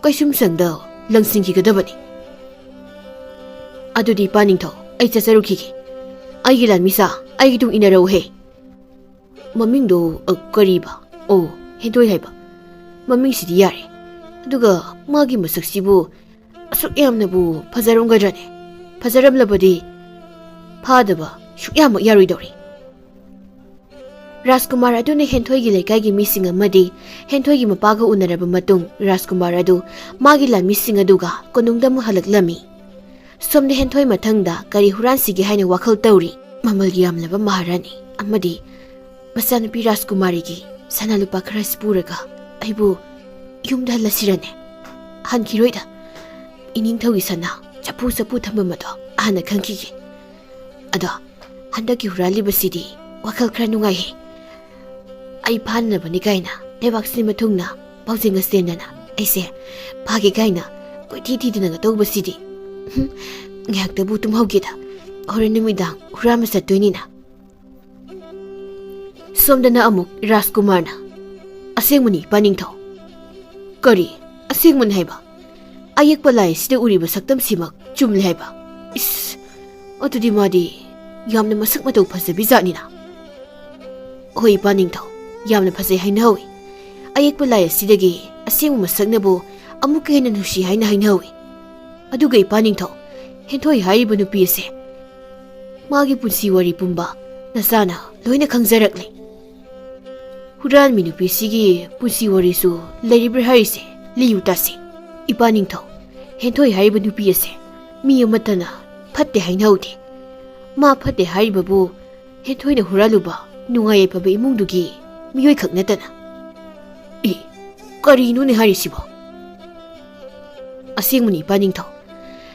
ꯀꯩꯁꯨꯝꯁꯪꯗ ꯂꯪꯁꯤꯟꯈꯤꯒꯗꯕꯅꯤ꯫ ꯑꯗꯨꯗꯤ ꯏꯄꯥ ꯅꯤꯡꯊꯧ, ꯑꯩ ꯆꯠꯆꯔꯨꯈꯤꯒꯦ꯫ ꯑꯩꯒꯤ ꯂꯥꯟꯃꯤꯁꯥ, ꯑꯩꯒꯤ ꯇꯨꯡ ꯏꯟꯅꯔꯛꯎꯍꯦ꯫" "ꯃꯃꯤꯡꯗꯣ, ꯑ, ꯀꯔꯤꯕ? ꯑꯣ, ꯍꯦꯟꯊꯣꯏ ꯍꯥꯏꯕ꯫ ꯃꯃꯤꯡꯁꯤꯗꯤ ꯌꯥꯔꯦ꯫ ꯑꯗꯨꯒ ꯃꯥꯒꯤ ꯃꯁꯛꯁꯤꯕꯨ ꯑꯁꯨꯛ ꯌꯥꯝꯅꯕꯨ ꯐꯖꯔꯝꯒꯗ꯭ꯔꯅꯦ? ꯐꯖꯔꯝꯂꯕꯗꯤ ꯐꯥꯗꯕ ꯁꯨꯛꯌꯥꯃꯛ ꯌꯥꯔꯣꯏꯗꯧꯔꯤ꯫" ꯔꯥꯖꯀꯨꯃꯥꯔ ꯑꯗꯨꯅ ꯍꯦꯟꯊꯣꯏꯒꯤ ꯂꯩꯀꯥꯏꯒꯤ ꯃꯤꯁꯤꯡ ꯑꯃꯗꯤ ꯍꯦꯟꯊꯣꯏꯒꯤ ꯃꯄꯥꯒ ꯎꯅꯔꯕ ꯃꯇꯨꯡ, ꯔꯥꯖꯀꯨꯃꯥꯔ ꯑꯗꯨ ꯃꯥꯒꯤ ꯂꯥꯟꯃꯤꯁꯤꯡ ꯑꯗꯨꯒ ꯀꯣꯅꯨꯡꯗ ꯑꯃꯨꯛ ꯍꯜꯂꯛꯂꯝꯃꯤ꯫ ꯁꯣꯝꯗ ꯍꯦꯟꯊꯣꯏ ꯃꯊꯪꯗ ꯀꯔꯤ ꯍꯨꯔꯥꯟꯁꯤꯒꯦ ꯍꯥꯏꯅ ꯋꯥꯈꯜ ꯇꯧꯔꯤ꯫ "ꯃꯃꯜ ꯌꯥꯝꯂꯕ ꯃꯍꯥꯔꯥꯅꯤ ꯑꯃꯗꯤ ꯃꯆꯥꯅꯨꯄꯤ ꯔꯥꯖꯀꯨꯃꯥꯔꯤꯒꯤ ꯁꯅꯥ ꯂꯨꯄꯥ ꯈꯔꯁꯤ ꯄꯨꯔꯒ ꯑꯩꯕꯨ ꯌꯨꯝꯗ ꯍꯜꯂꯁꯤꯔꯅꯦ? ꯍꯟꯈꯤꯔꯣꯏꯗ꯫ ꯏꯅꯤꯡꯊꯧꯒꯤ ꯁꯅꯥ ꯆꯐꯨ ꯆꯐꯨ ꯊꯝꯐꯝ ꯑꯗꯣ ꯍꯥꯟꯅ ꯈꯪꯈꯤꯒꯦ꯫ ꯑꯗꯣ ꯍꯟꯗꯛꯀꯤ ꯍꯨꯔꯥꯜꯂꯤꯕꯁꯤꯗꯤ ꯋꯥꯈꯜ ꯈꯔ ꯅꯨꯡꯉꯥꯏꯍꯦ꯫ ꯑꯩ ꯐꯥꯅꯅꯕꯅꯤ ꯀꯥꯏꯅ ꯂꯩꯕꯥꯛꯁꯤ ꯃꯊꯨꯡꯅ ꯄꯥꯎꯖꯦꯜꯒ ꯆꯦꯟꯗꯅ ꯑꯩꯁꯦ ꯐꯥꯒꯦ ꯀꯥꯏꯅ ꯀꯣꯏꯊꯤ ꯊꯤꯗꯅꯒ ꯇꯧꯕꯁꯤꯗꯤ꯫ ꯍꯨꯝ, ꯉꯥꯏꯍꯥꯛꯇꯕꯨ ꯇꯨꯝꯍꯧꯒꯦꯗ, ꯍꯣꯔꯦꯟ ꯅꯨꯃꯤꯗꯥꯡ ꯍꯨꯔꯥꯟꯕ ꯆꯠꯇꯣꯏꯅꯤꯅ꯫ ꯁꯣꯝꯗꯅ ꯑꯃꯨꯛ ꯔꯥꯖꯀꯨꯃꯥꯔꯅ, "ꯑꯁꯦꯡꯕꯅꯤ, ꯏꯄꯥ ꯅꯤꯡꯊꯧ꯫" "ꯀꯔꯤ? ꯑꯁꯦꯡꯕꯅꯤ ꯍꯥꯏꯕ? ꯑꯌꯦꯛꯄ ꯂꯥꯏ ꯑꯁꯤꯗ ꯎꯔꯤꯕ ꯁꯛꯇꯝꯁꯤꯃꯛ ꯆꯨꯝꯂꯦ ꯍꯥꯏꯕ? ꯏꯁ, ꯑꯗꯨꯗꯤ ꯃꯥꯗꯤ ꯌꯥꯝꯅ ꯃꯁꯛ ꯃꯇꯧ ꯐꯖꯕꯤ ꯖꯥꯠꯅꯤꯅ?" "ꯍꯣꯏ, ꯏꯄꯥ ꯅꯤꯡꯊꯧ, ꯌꯥꯝꯅ ꯐꯖꯩ ꯍꯥꯏꯅꯍꯧꯏ꯫ ꯑꯌꯦꯛꯄ ꯂꯥꯏ ꯑꯁꯤꯗꯒꯤ ꯑꯁꯦꯡꯕ ꯃꯁꯛꯅꯕꯨ ꯑꯃꯨꯛꯀ ꯍꯦꯟꯅ ꯅꯨꯡꯁꯤ ꯍꯥꯏꯅ ꯍꯥꯏꯅꯍꯧꯏ꯫ ꯑꯗꯨꯒ ꯏꯄꯥ ꯅꯤꯡꯊꯧ, ꯍꯦꯟꯊꯣꯏ ꯍꯥꯏꯔꯤꯕ ꯅꯨꯄꯤ ꯑꯁꯦ, ꯃꯥꯒꯤ ꯄꯨꯟꯁꯤ ꯋꯥꯔꯤ ꯄꯨꯝꯕ ꯅꯆꯥꯅ ꯂꯣꯏꯅ ꯈꯪꯖꯔꯛꯂꯦ꯫ ꯍꯨꯔꯥꯟꯕꯤ ꯅꯨꯄꯤꯁꯤꯒꯤ ꯄꯨꯟꯁꯤ ꯋꯥꯔꯤꯁꯨ ꯂꯩꯔꯤꯕ꯭ꯔꯥ ꯍꯥꯏꯔꯤꯁꯦ? ꯂꯤꯌꯨ ꯇꯥꯁꯤ꯫ ꯏꯄꯥ ꯅꯤꯡꯊꯧ, ꯍꯦꯟꯊꯣꯏ ꯍꯥꯏꯔꯤꯕ ꯅꯨꯄꯤ ꯑꯁꯦ ꯃꯤ ꯑꯃꯠꯇꯅ ꯐꯠꯇꯦ ꯍꯥꯏꯅꯍꯧꯗꯦ꯫ ꯃꯥ ꯐꯠꯇꯦ ꯍꯥꯏꯔꯤꯕꯕꯨ ꯍꯦꯟꯊꯣꯏꯅ ꯍꯨꯔꯥꯜꯂꯨꯕ ꯅꯨꯡꯉꯥꯏ ꯌꯥꯏꯐꯕ ꯏꯃꯨꯡꯗꯨꯒꯤ ꯃꯤꯑꯣꯏ ꯈꯛ ꯅꯠꯇꯅ꯫" "ꯑꯦ, ꯀꯔꯤꯅꯣꯅꯦ ꯍꯥꯏꯔꯤꯁꯤꯕꯣ?" "ꯑꯁꯦꯡꯕꯅꯤ, ꯏꯄꯥ ꯅꯤꯡꯊꯧ꯫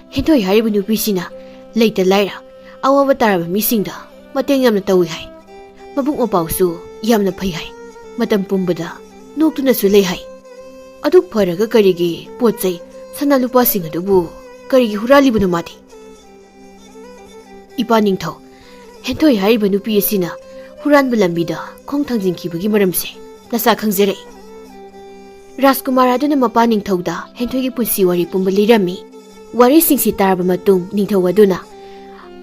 ꯍꯦꯟꯊꯣꯏ ꯍꯥꯏꯔꯤꯕ ꯅꯨꯄꯤꯁꯤꯅ ꯂꯩꯇ ꯂꯥꯏꯔ, ꯑꯋꯥꯕ ꯇꯥꯔꯕ ꯃꯤꯁꯤꯡꯗ ꯃꯇꯦꯡ ꯌꯥꯝꯅ ꯇꯧꯏ ꯍꯥꯏ꯫ ꯃꯕꯨꯛ ꯃꯄꯥꯎꯁꯨ ꯌꯥꯝꯅ ꯐꯩ ꯍꯥꯏ꯫ ꯃꯇꯝ ꯄꯨꯝꯕꯗ ꯅꯣꯛꯇꯨꯅꯁꯨ ꯂꯩ ꯍꯥꯏ꯫ ꯑꯗꯨꯛ ꯐꯔꯒ ꯀꯔꯤꯒꯤ ꯄꯣꯠ ꯆꯩ, ꯁꯅꯥ ꯂꯨꯄꯥꯁꯤꯡ ꯑꯗꯨꯕꯨ ꯀꯔꯤꯒꯤ ꯍꯨꯔꯥꯜꯂꯤꯕꯅꯣ ꯃꯥꯗꯤ?" "ꯏꯄꯥ ꯅꯤꯡꯊꯧ, ꯍꯦꯟꯊꯣꯏ ꯍꯥꯏꯔꯤꯕ ꯅꯨꯄꯤ ꯑꯁꯤꯅ ꯍꯨꯔꯥꯟꯕ ꯂꯝꯕꯤꯗ ꯈꯣꯡ ꯊꯥꯡꯖꯤꯟꯈꯤꯕꯒꯤ ꯃꯔꯝꯁꯦ ꯅꯆꯥ ꯈꯪꯖꯔꯛꯏ꯫" ꯔꯥꯖꯀꯨꯃꯥꯔ ꯑꯗꯨꯅ ꯃꯄꯥ ꯅꯤꯡꯊꯧꯗ ꯍꯦꯟꯊꯣꯏꯒꯤ ꯄꯨꯟꯁꯤ ꯋꯥꯔꯤ ꯄꯨꯝꯕ ꯂꯤꯔꯝꯃꯤ꯫ ꯋꯥꯔꯤꯁꯤꯡꯁꯤ ꯇꯥꯔꯕ ꯃꯇꯨꯡ ꯅꯤꯡꯊꯧ ꯑꯗꯨꯅ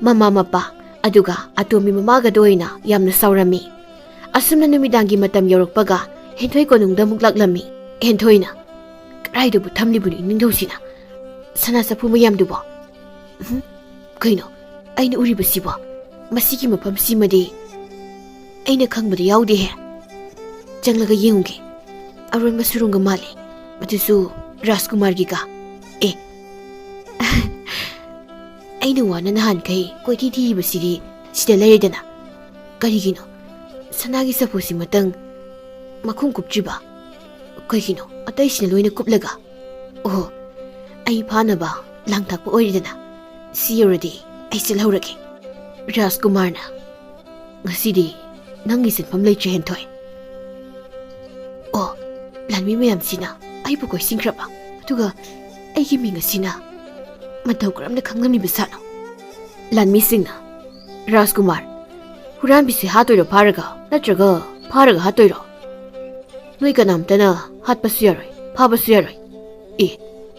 ꯃꯃꯥ ꯃꯄꯥ ꯑꯗꯨꯒ ꯑꯇꯣꯝꯕꯤ ꯃꯃꯥꯒꯗ ꯑꯣꯏꯅ ꯌꯥꯝꯅ ꯁꯥꯎꯔꯝꯃꯤ꯫ ꯑꯁꯨꯝꯅ ꯅꯨꯃꯤꯗꯥꯡꯒꯤ ꯃꯇꯝ ꯌꯧꯔꯛꯄꯒ ꯍꯦꯟꯊꯣꯏ ꯀꯣꯅꯨꯡꯗ ꯑꯃꯨꯛ ꯂꯥꯛꯂꯝꯃꯤ꯫ ꯍꯦꯟꯊꯣꯏꯅ, "ꯀꯗꯥꯏꯗꯕꯨ ꯊꯝꯂꯤꯕꯅꯣ ꯏꯅꯤꯡꯊꯧꯁꯤꯅ ꯁꯅꯥ ꯆꯐꯨ ꯃꯌꯥꯝꯗꯨꯕꯣ? ꯎꯝ, ꯀꯩꯅꯣ ꯑꯩꯅ ꯎꯔꯤꯕꯁꯤꯕꯣ? ꯃꯁꯤꯒꯤ ꯃꯐꯝꯁꯤꯃꯗꯤ ꯑꯩꯅ ꯈꯪꯕꯗ ꯌꯥꯎꯗꯦꯍꯦ꯫ ꯆꯪꯂꯒ ꯌꯦꯡꯉꯨꯒꯦ꯫ ꯑꯔꯣꯟꯕ ꯁꯨꯔꯨꯡꯒ ꯃꯥꯜꯂꯤ꯫ ꯃꯗꯨꯁꯨ ꯔꯥꯖꯀꯨꯃꯥꯔꯒꯤꯒ꯫ ꯑꯦ, ꯑꯩꯅ ꯋꯥꯅ ꯅꯍꯥꯟꯈꯩ ꯀꯣꯏꯊꯤ ꯊꯤꯔꯤꯕꯁꯤꯗꯤ ꯁꯤꯗ ꯂꯩꯔꯦꯗꯅ꯫ ꯀꯔꯤꯒꯤꯅꯣ ꯁꯅꯥꯒꯤ ꯆꯐꯨꯁꯤꯃꯇꯪ ꯃꯈꯨꯝ ꯀꯨꯞꯇ꯭ꯔꯤꯕ? ꯀꯩꯒꯤꯅꯣ ꯑꯇꯩꯁꯤꯅ ꯂꯣꯏꯅ ꯀꯨꯞꯂꯒ? ꯑꯣꯍꯣ, ꯑꯩ ꯐꯥꯅꯕ ꯂꯥꯡ ꯊꯥꯛꯄ ꯑꯣꯏꯔꯦꯗꯅ꯫ ꯁꯤ ꯌꯧꯔꯗꯤ ꯑꯩ ꯆꯠꯍꯧꯔꯒꯦ꯫" ꯔꯥꯖꯀꯨꯃꯥꯔꯅ, "ꯉꯁꯤꯗꯤ ꯅꯪꯒꯤ ꯁꯤꯟꯐꯝ ꯂꯩꯇ꯭ꯔꯦ, ꯍꯦꯟꯊꯣꯏ꯫ ꯑꯣ, ꯂꯥꯟꯃꯤ ꯃꯌꯥꯝꯁꯤꯅ ꯑꯩꯕꯨ ꯀꯣꯏꯁꯤꯟꯈ꯭ꯔꯕ? ꯑꯗꯨꯒ ꯑꯩꯒꯤ ꯃꯤꯡ ꯑꯁꯤꯅ ꯃꯇꯧ ꯀꯔꯝꯅ ꯈꯪꯂꯝꯂꯤꯕ ꯁꯥꯠꯅꯣ?" ꯂꯥꯟꯃꯤꯁꯤꯡꯅ, "ꯔꯥꯖꯀꯨꯃꯥꯔ, ꯍꯨꯔꯥꯟꯕꯤꯁꯦ ꯍꯥꯠꯇꯣꯏꯔꯣ ꯐꯥꯔꯒ, ꯅꯠꯇ꯭ꯔꯒ ꯐꯥꯔꯒ ꯍꯥꯠꯇꯣꯏꯔꯣ? ꯅꯣꯏ ꯀꯅꯥꯝꯇꯅ ꯍꯥꯠꯄꯁꯨ ꯌꯥꯔꯣꯏ, ꯐꯥꯕꯁꯨ ꯌꯥꯔꯣꯏ꯫ ꯑꯦ,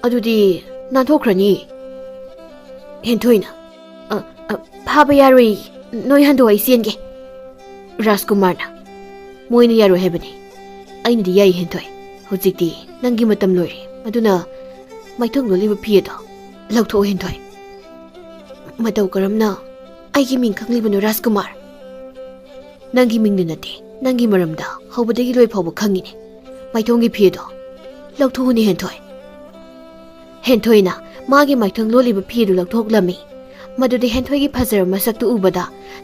ꯑꯗꯨꯗꯤ ꯅꯥꯟꯊꯣꯛꯈ꯭ꯔꯅꯤ꯫" ꯍꯦꯟꯊꯣꯏꯅ, "ꯑ, ꯑ, ꯐꯥꯕ ꯌꯥꯔꯣꯏ, ꯅꯣꯏ ꯍꯟꯗꯣꯛꯑꯣ, ꯑꯩ ꯆꯦꯟꯒꯦ꯫" ꯔꯥꯖꯀꯨꯃꯥꯔꯅ, "ꯃꯣꯏꯅ ꯌꯥꯔꯣꯏ ꯍꯥꯏꯕꯅꯤ꯫ ꯑꯩꯅꯗꯤ ꯌꯥꯏ, ꯍꯦꯟꯊꯣꯏ꯫ ꯍꯧꯖꯤꯛꯇꯤ ꯅꯪꯒꯤ ꯃꯇꯝ ꯂꯣꯏꯔꯦ, ꯑꯗꯨꯅ ꯃꯥꯏꯊꯣꯡ ꯂꯣꯜꯂꯤꯕ ꯐꯤ ꯑꯗꯣ ꯂꯧꯊꯣꯛꯑꯣ, ꯍꯦꯟꯊꯣꯏ꯫" "ꯃꯇꯧ ꯀꯔꯝꯅ ꯑꯩꯒꯤ ꯃꯤꯡ ꯈꯪꯂꯤꯕꯅꯣ, ꯔꯥꯖꯀꯨꯃꯥꯔ?" "ꯅꯪꯒꯤ ꯃꯤꯡꯗ ꯅꯠꯇꯦ, ꯅꯪꯒꯤ ꯃꯔꯝꯗ ꯍꯧꯕꯗꯒꯤ ꯂꯣꯏ ꯐꯥꯎꯕ ꯈꯪꯉꯤꯅꯦ꯫ ꯃꯥꯏꯊꯣꯡꯒꯤ ꯐꯤ ꯑꯗꯣ ꯂꯧꯊꯣꯛꯎꯅꯦ, ꯍꯦꯟꯊꯣꯏ꯫" ꯍꯦꯟꯊꯣꯏꯅ ꯃꯥꯒꯤ ꯃꯥꯏꯊꯣꯡ ꯂꯣꯜꯂꯤꯕ ꯐꯤ ꯑꯗꯨ ꯂꯧꯊꯣꯛꯂꯝꯃꯤ꯫ ꯃꯗꯨꯗ ꯍꯦꯟꯊꯣꯏꯒꯤ ꯐꯖꯔꯕ ꯃꯁꯛꯇꯨ ꯎꯕꯗ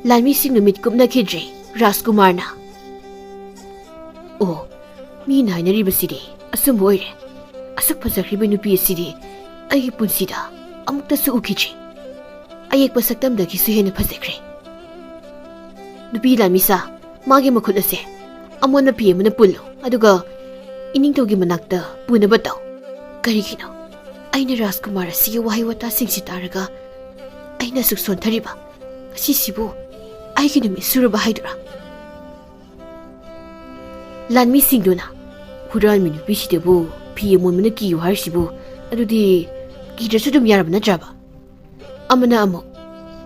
ꯂꯥꯟꯃꯤꯁꯤꯡꯅ ꯃꯤꯠ ꯀꯨꯞꯅꯈꯤꯗ꯭ꯔꯦ꯫ ꯔꯥꯖꯀꯨꯃꯥꯔꯅ, "ꯑꯣ, ꯃꯤꯅ ꯍꯥꯏꯅꯔꯤꯕꯁꯤꯗꯤ ꯑꯆꯨꯝꯕ ꯑꯣꯏꯔꯦ꯫ ꯑꯁꯨꯛ ꯐꯖꯈ꯭ꯔꯤꯕ ꯅꯨꯄꯤ ꯑꯁꯤꯗꯤ ꯑꯩꯒꯤ ꯄꯨꯟꯁꯤꯗ ꯑꯃꯨꯛꯇꯁꯨ ꯎꯈꯤꯗ꯭ꯔꯤ꯫ ꯑꯌꯦꯛꯄ ꯁꯛꯇꯝꯗꯒꯤꯁꯨ ꯍꯦꯟꯅ ꯐꯖꯈ꯭ꯔꯦ꯫ ꯅꯨꯄꯤ ꯂꯥꯟꯃꯤꯁꯥ, ꯃꯥꯒꯤ ꯃꯈꯨꯠ ꯑꯁꯦ ꯑꯃꯣꯟꯕ ꯐꯤ ꯑꯃꯅ ꯄꯨꯜꯂꯨ, ꯑꯗꯨꯒ ꯏꯅꯤꯡꯊꯧꯒꯤ ꯃꯅꯥꯛꯇ ꯄꯨꯅꯕ ꯇꯧ꯫ ꯀꯔꯤꯒꯤꯅꯣ ꯑꯩꯅ ꯔꯥꯖꯀꯨꯃꯥꯔ ꯑꯁꯤꯒꯤ ꯋꯥꯍꯩ ꯋꯥꯇꯥꯁꯤꯡꯁꯤ ꯇꯥꯔꯒ ꯑꯩꯅ ꯑꯁꯨꯛ ꯁꯣꯟꯊꯔꯤꯕ? ꯉꯁꯤꯁꯤꯕꯨ ꯑꯩꯒꯤ ꯅꯨꯃꯤꯠ ꯁꯨꯔꯕ ꯍꯥꯏꯗꯨꯔꯥ?" ꯂꯥꯟꯃꯤꯁꯤꯡꯗꯨꯅ, "ꯍꯨꯔꯥꯟꯕꯤ ꯅꯨꯄꯤꯁꯤꯗꯕꯨ ꯐꯤ ꯑꯃꯣꯟꯕꯅ ꯀꯤꯌꯨ ꯍꯥꯏꯔꯤꯁꯤꯕꯨ? ꯑꯗꯨꯗꯤ ꯀꯤꯗ꯭ꯔꯁꯨ ꯑꯗꯨꯝ ꯌꯥꯔꯕ ꯅꯠꯇ꯭ꯔꯕ?" ꯑꯃꯅ ꯑꯃꯨꯛ,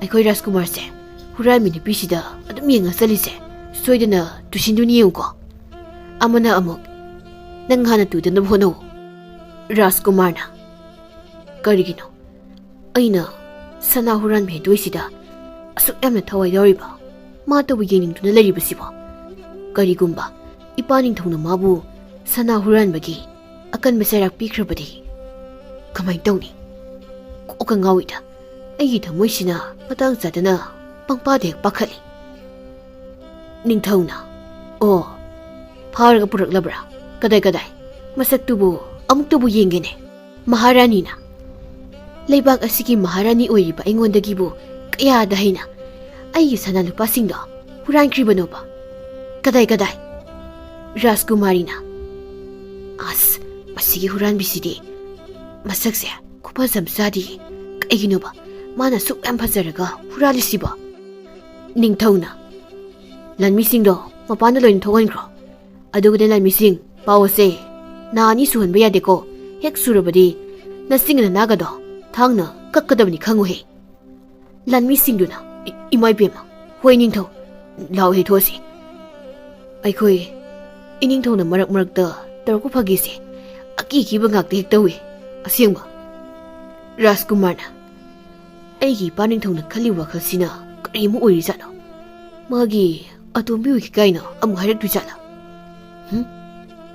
"ꯑꯩꯈꯣꯏ ꯔꯥꯖꯀꯨꯃꯥꯔꯁꯦ ꯍꯨꯔꯥꯟꯕꯤ ꯅꯨꯄꯤꯁꯤꯗ ꯑꯗꯨꯝ ꯌꯦꯡꯉ ꯆꯠꯂꯤꯁꯦ ꯁꯣꯏꯗꯅ ꯇꯨꯁꯤꯟꯗꯨꯅ ꯌꯦꯡꯉꯨꯀꯣ꯫" ꯑꯃꯅ ꯑꯃꯨꯛ, "ꯅꯪ ꯍꯥꯟꯅ ꯇꯨꯗꯅꯕ ꯍꯣꯠꯅꯧ꯫" ꯔꯥꯖꯀꯨꯃꯥꯔꯅ, "ꯀꯔꯤꯒꯤꯅꯣ ꯑꯩꯅ ꯁꯅꯥ ꯍꯨꯔꯥꯟꯕ ꯍꯦꯟꯊꯣꯏꯁꯤꯗ ꯑꯁꯨꯛ ꯌꯥꯝꯅ ꯊꯋꯥꯏ ꯌꯥꯎꯔꯤꯕ? ꯃꯥꯇꯕꯨ ꯌꯦꯡꯅꯤꯡꯗꯨꯅ ꯂꯩꯔꯤꯕꯁꯤꯕꯣ? ꯀꯔꯤꯒꯨꯝꯕ ꯏꯄꯥ ꯅꯤꯡꯊꯧꯅ ꯃꯥꯕꯨ ꯁꯅꯥ ꯍꯨꯔꯥꯟꯕꯒꯤ ꯑꯀꯟꯕ ꯆꯩꯔꯥꯛ ꯄꯤꯈ꯭ꯔꯕꯗꯤ ꯀꯃꯥꯏꯅ ꯇꯧꯅꯤ? ꯀꯣꯛꯀ ꯉꯥꯎꯏꯗ꯫ ꯑꯩꯒꯤ ꯊꯃꯣꯏꯁꯤꯅ ꯃꯇꯥꯡ ꯆꯥꯗꯅ ꯄꯪꯄꯥꯗ ꯍꯦꯛ ꯄꯥꯈꯠꯂꯤ꯫" ꯅꯤꯡꯊꯧꯅ, "ꯑꯣ, ꯐꯥꯔꯒ ꯄꯨꯔꯛꯂꯕ꯭ꯔꯥ? ꯀꯗꯥꯏ ꯀꯗꯥꯏ? ꯃꯁꯛꯇꯨꯕꯨ ꯑꯃꯨꯛꯇꯕꯨ ꯌꯦꯡꯒꯦꯅꯦ꯫" ꯃꯍꯥꯔꯥꯅꯤꯅ, "ꯂꯩꯕꯥꯛ ꯑꯁꯤꯒꯤ ꯃꯍꯥꯔꯥꯅꯤ ꯑꯣꯏꯔꯤꯕ ꯑꯩꯉꯣꯟꯗꯒꯤꯕꯨ ꯀꯌꯥꯗ ꯍꯦꯟꯅ ꯑꯩꯒꯤ ꯁꯅꯥ ꯂꯨꯄꯥꯁꯤꯡꯗꯣ ꯍꯨꯔꯥꯟꯈ꯭ꯔꯤꯕꯅꯣꯕ? ꯀꯗꯥꯏ ꯀꯗꯥꯏ? ꯔꯥꯖꯀꯨꯃꯥꯔꯤꯅ, "ꯑꯁ, ꯃꯁꯤꯒꯤ ꯍꯨꯔꯥꯟꯕꯤꯁꯤꯗꯤ ꯃꯁꯛꯁꯦ ꯈꯨꯐꯖ ꯑꯃ ꯆꯥꯗꯤꯌꯦ꯫ ꯀꯩꯒꯤꯅꯣꯕ ꯃꯥꯅ ꯁꯨꯛ ꯌꯥꯝ ꯐꯖꯔꯒ ꯍꯨꯔꯥꯜꯂꯤꯁꯤꯕꯣ?" ꯅꯤꯡꯊꯧꯅ, "ꯂꯥꯟꯃꯤꯁꯤꯡꯗꯣ ꯃꯄꯥꯟꯗ ꯂꯣꯏꯅ ꯊꯣꯛꯍꯟꯈ꯭ꯔꯣ꯫ ꯑꯗꯨꯒꯅꯦ ꯂꯥꯟꯃꯤꯁꯤꯡ, ꯄꯥꯎ ꯑꯁꯦ ꯅꯥ ꯑꯅꯤ ꯁꯨꯍꯟꯕ ꯌꯥꯗꯦꯀꯣ꯫ ꯍꯦꯛ ꯁꯨꯔꯕꯗꯤ ꯅꯆꯤꯟ ꯅꯅꯥꯒꯗꯣ ꯊꯥꯡꯅ ꯀꯛꯀꯗꯕꯅꯤ, ꯈꯪꯉꯨꯍꯦ꯫" ꯂꯥꯟꯃꯤꯁꯤꯡꯗꯨꯅ, "ꯏ-, ꯏꯃꯥ ꯏꯕꯦꯝꯃ, ꯍꯣꯏ ꯅꯤꯡꯊꯧ, ꯂꯥꯎ ꯍꯦꯛ ꯊꯣꯛꯑꯁꯤ꯫ ꯑꯩꯈꯣꯏ ꯏꯅꯤꯡꯊꯧꯅ ꯃꯔꯛ ꯃꯔꯛꯇ ꯇꯧꯔꯛꯄ ꯐꯥꯒꯤꯁꯦ ꯑꯀꯤ ꯑꯀꯤꯕ ꯉꯥꯛꯇ ꯍꯦꯛ ꯇꯧꯏ, ꯑꯁꯦꯡꯕ꯫" ꯔꯥꯖꯀꯨꯃꯥꯔꯅ, "ꯑꯩꯒꯤ ꯏꯄꯥ ꯅꯤꯡꯊꯧꯅ ꯈꯜꯂꯤ ꯋꯥꯈꯜꯁꯤꯅ ꯀꯔꯤ ꯑꯃ ꯑꯣꯏꯔꯤꯖꯥꯠꯅꯣ? ꯃꯥꯒꯤ ꯑꯇꯣꯝꯕꯤ ꯑꯣꯏꯈꯤ ꯀꯥꯏꯅ ꯑꯃꯨꯛ ꯍꯥꯏꯔꯛꯇꯣꯏꯖꯥꯠꯂꯥ? ꯍꯨꯝ?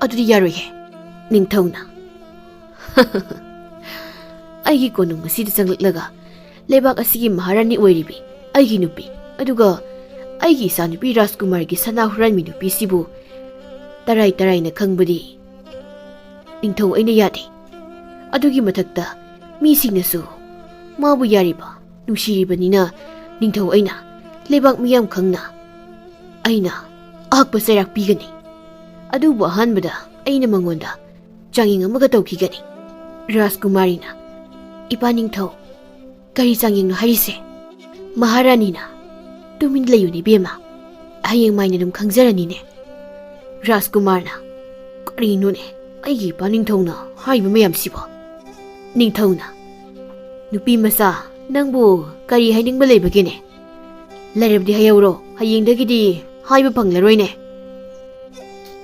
ꯑꯗꯨꯗꯤ ꯌꯥꯔꯣꯏꯍꯦ꯫" ꯅꯤꯡꯊꯧꯅ, "ꯑꯩꯒꯤ ꯀꯣꯅꯨꯡ ꯑꯁꯤꯗ ꯆꯪꯂꯛꯂꯒ ꯂꯩꯕꯥꯛ ꯑꯁꯤꯒꯤ ꯃꯍꯥꯔꯥꯅꯤ ꯑꯣꯏꯔꯤꯕꯤ ꯑꯩꯒꯤ ꯅꯨꯄꯤ, ꯑꯗꯨꯒ ꯑꯩꯒꯤ ꯏꯆꯥꯅꯨꯄꯤ ꯔꯥꯖꯀꯨꯃꯥꯔꯒꯤ ꯁꯅꯥ ꯍꯨꯔꯥꯟꯕꯤ ꯅꯨꯄꯤꯁꯤꯕꯨ ꯇꯔꯥꯏ ꯇꯔꯥꯏꯅ ꯈꯪꯕꯗꯤ ꯅꯤꯡꯊꯧ ꯑꯩꯅ ꯌꯥꯗꯦ꯫ ꯑꯗꯨꯒꯤ ꯃꯊꯛꯇ ꯃꯤꯁꯤꯡꯅꯁꯨ ꯃꯥꯕꯨ ꯌꯥꯔꯤꯕ ꯅꯨꯡꯁꯤꯔꯤꯕꯅꯤꯅ ꯅꯤꯡꯊꯧ ꯑꯩꯅ ꯂꯩꯕꯥꯛ ꯃꯤꯌꯥꯝ ꯈꯪꯅ ꯑꯩꯅ ꯑꯍꯛꯄ ꯆꯩꯔꯥꯛ ꯄꯤꯒꯅꯤ꯫ ꯑꯗꯨꯕꯨ ꯑꯍꯥꯟꯕꯗ ꯑꯩꯅ ꯃꯉꯣꯟꯗ ꯆꯥꯡꯌꯦꯡ ꯑꯃꯒ ꯇꯧꯈꯤꯒꯅꯤ꯫" ꯔꯥꯖꯀꯨꯃꯥꯔꯤꯅ, "ꯏꯄꯥ ꯅꯤꯡꯊꯧ, ꯀꯔꯤ ꯆꯥꯡꯌꯦꯡꯅꯣ ꯍꯥꯏꯔꯤꯁꯦ?" ꯃꯍꯥꯔꯥꯅꯤꯅ, "ꯇꯨꯃꯤꯟ ꯂꯩꯌꯨꯅꯦ ꯏꯕꯦꯝꯃ, ꯍꯌꯦꯡ ꯃꯥꯏꯅ ꯑꯗꯨꯝ ꯈꯪꯖꯔꯅꯤꯅꯦ꯫" ꯔꯥꯖꯀꯨꯃꯥꯔꯅ, "ꯀꯔꯤꯅꯣꯅꯦ ꯑꯩꯒꯤ ꯏꯄꯥ ꯅꯤꯡꯊꯧꯅ ꯍꯥꯏꯔꯤꯕ ꯃꯌꯥꯝꯁꯤꯕꯣ?" ꯅꯤꯡꯊꯧꯅ, "ꯅꯨꯄꯤ ꯃꯆꯥ, ꯅꯪꯕꯨ ꯀꯔꯤ ꯍꯥꯏꯅꯤꯡꯕ ꯂꯩꯕꯒꯦꯅꯦ? ꯂꯩꯔꯕꯗꯤ ꯍꯥꯏꯍꯧꯔꯣ, ꯍꯌꯦꯡꯗꯒꯤꯗꯤ ꯍꯥꯏꯕ ꯐꯪꯂꯔꯣꯏꯅꯦ꯫"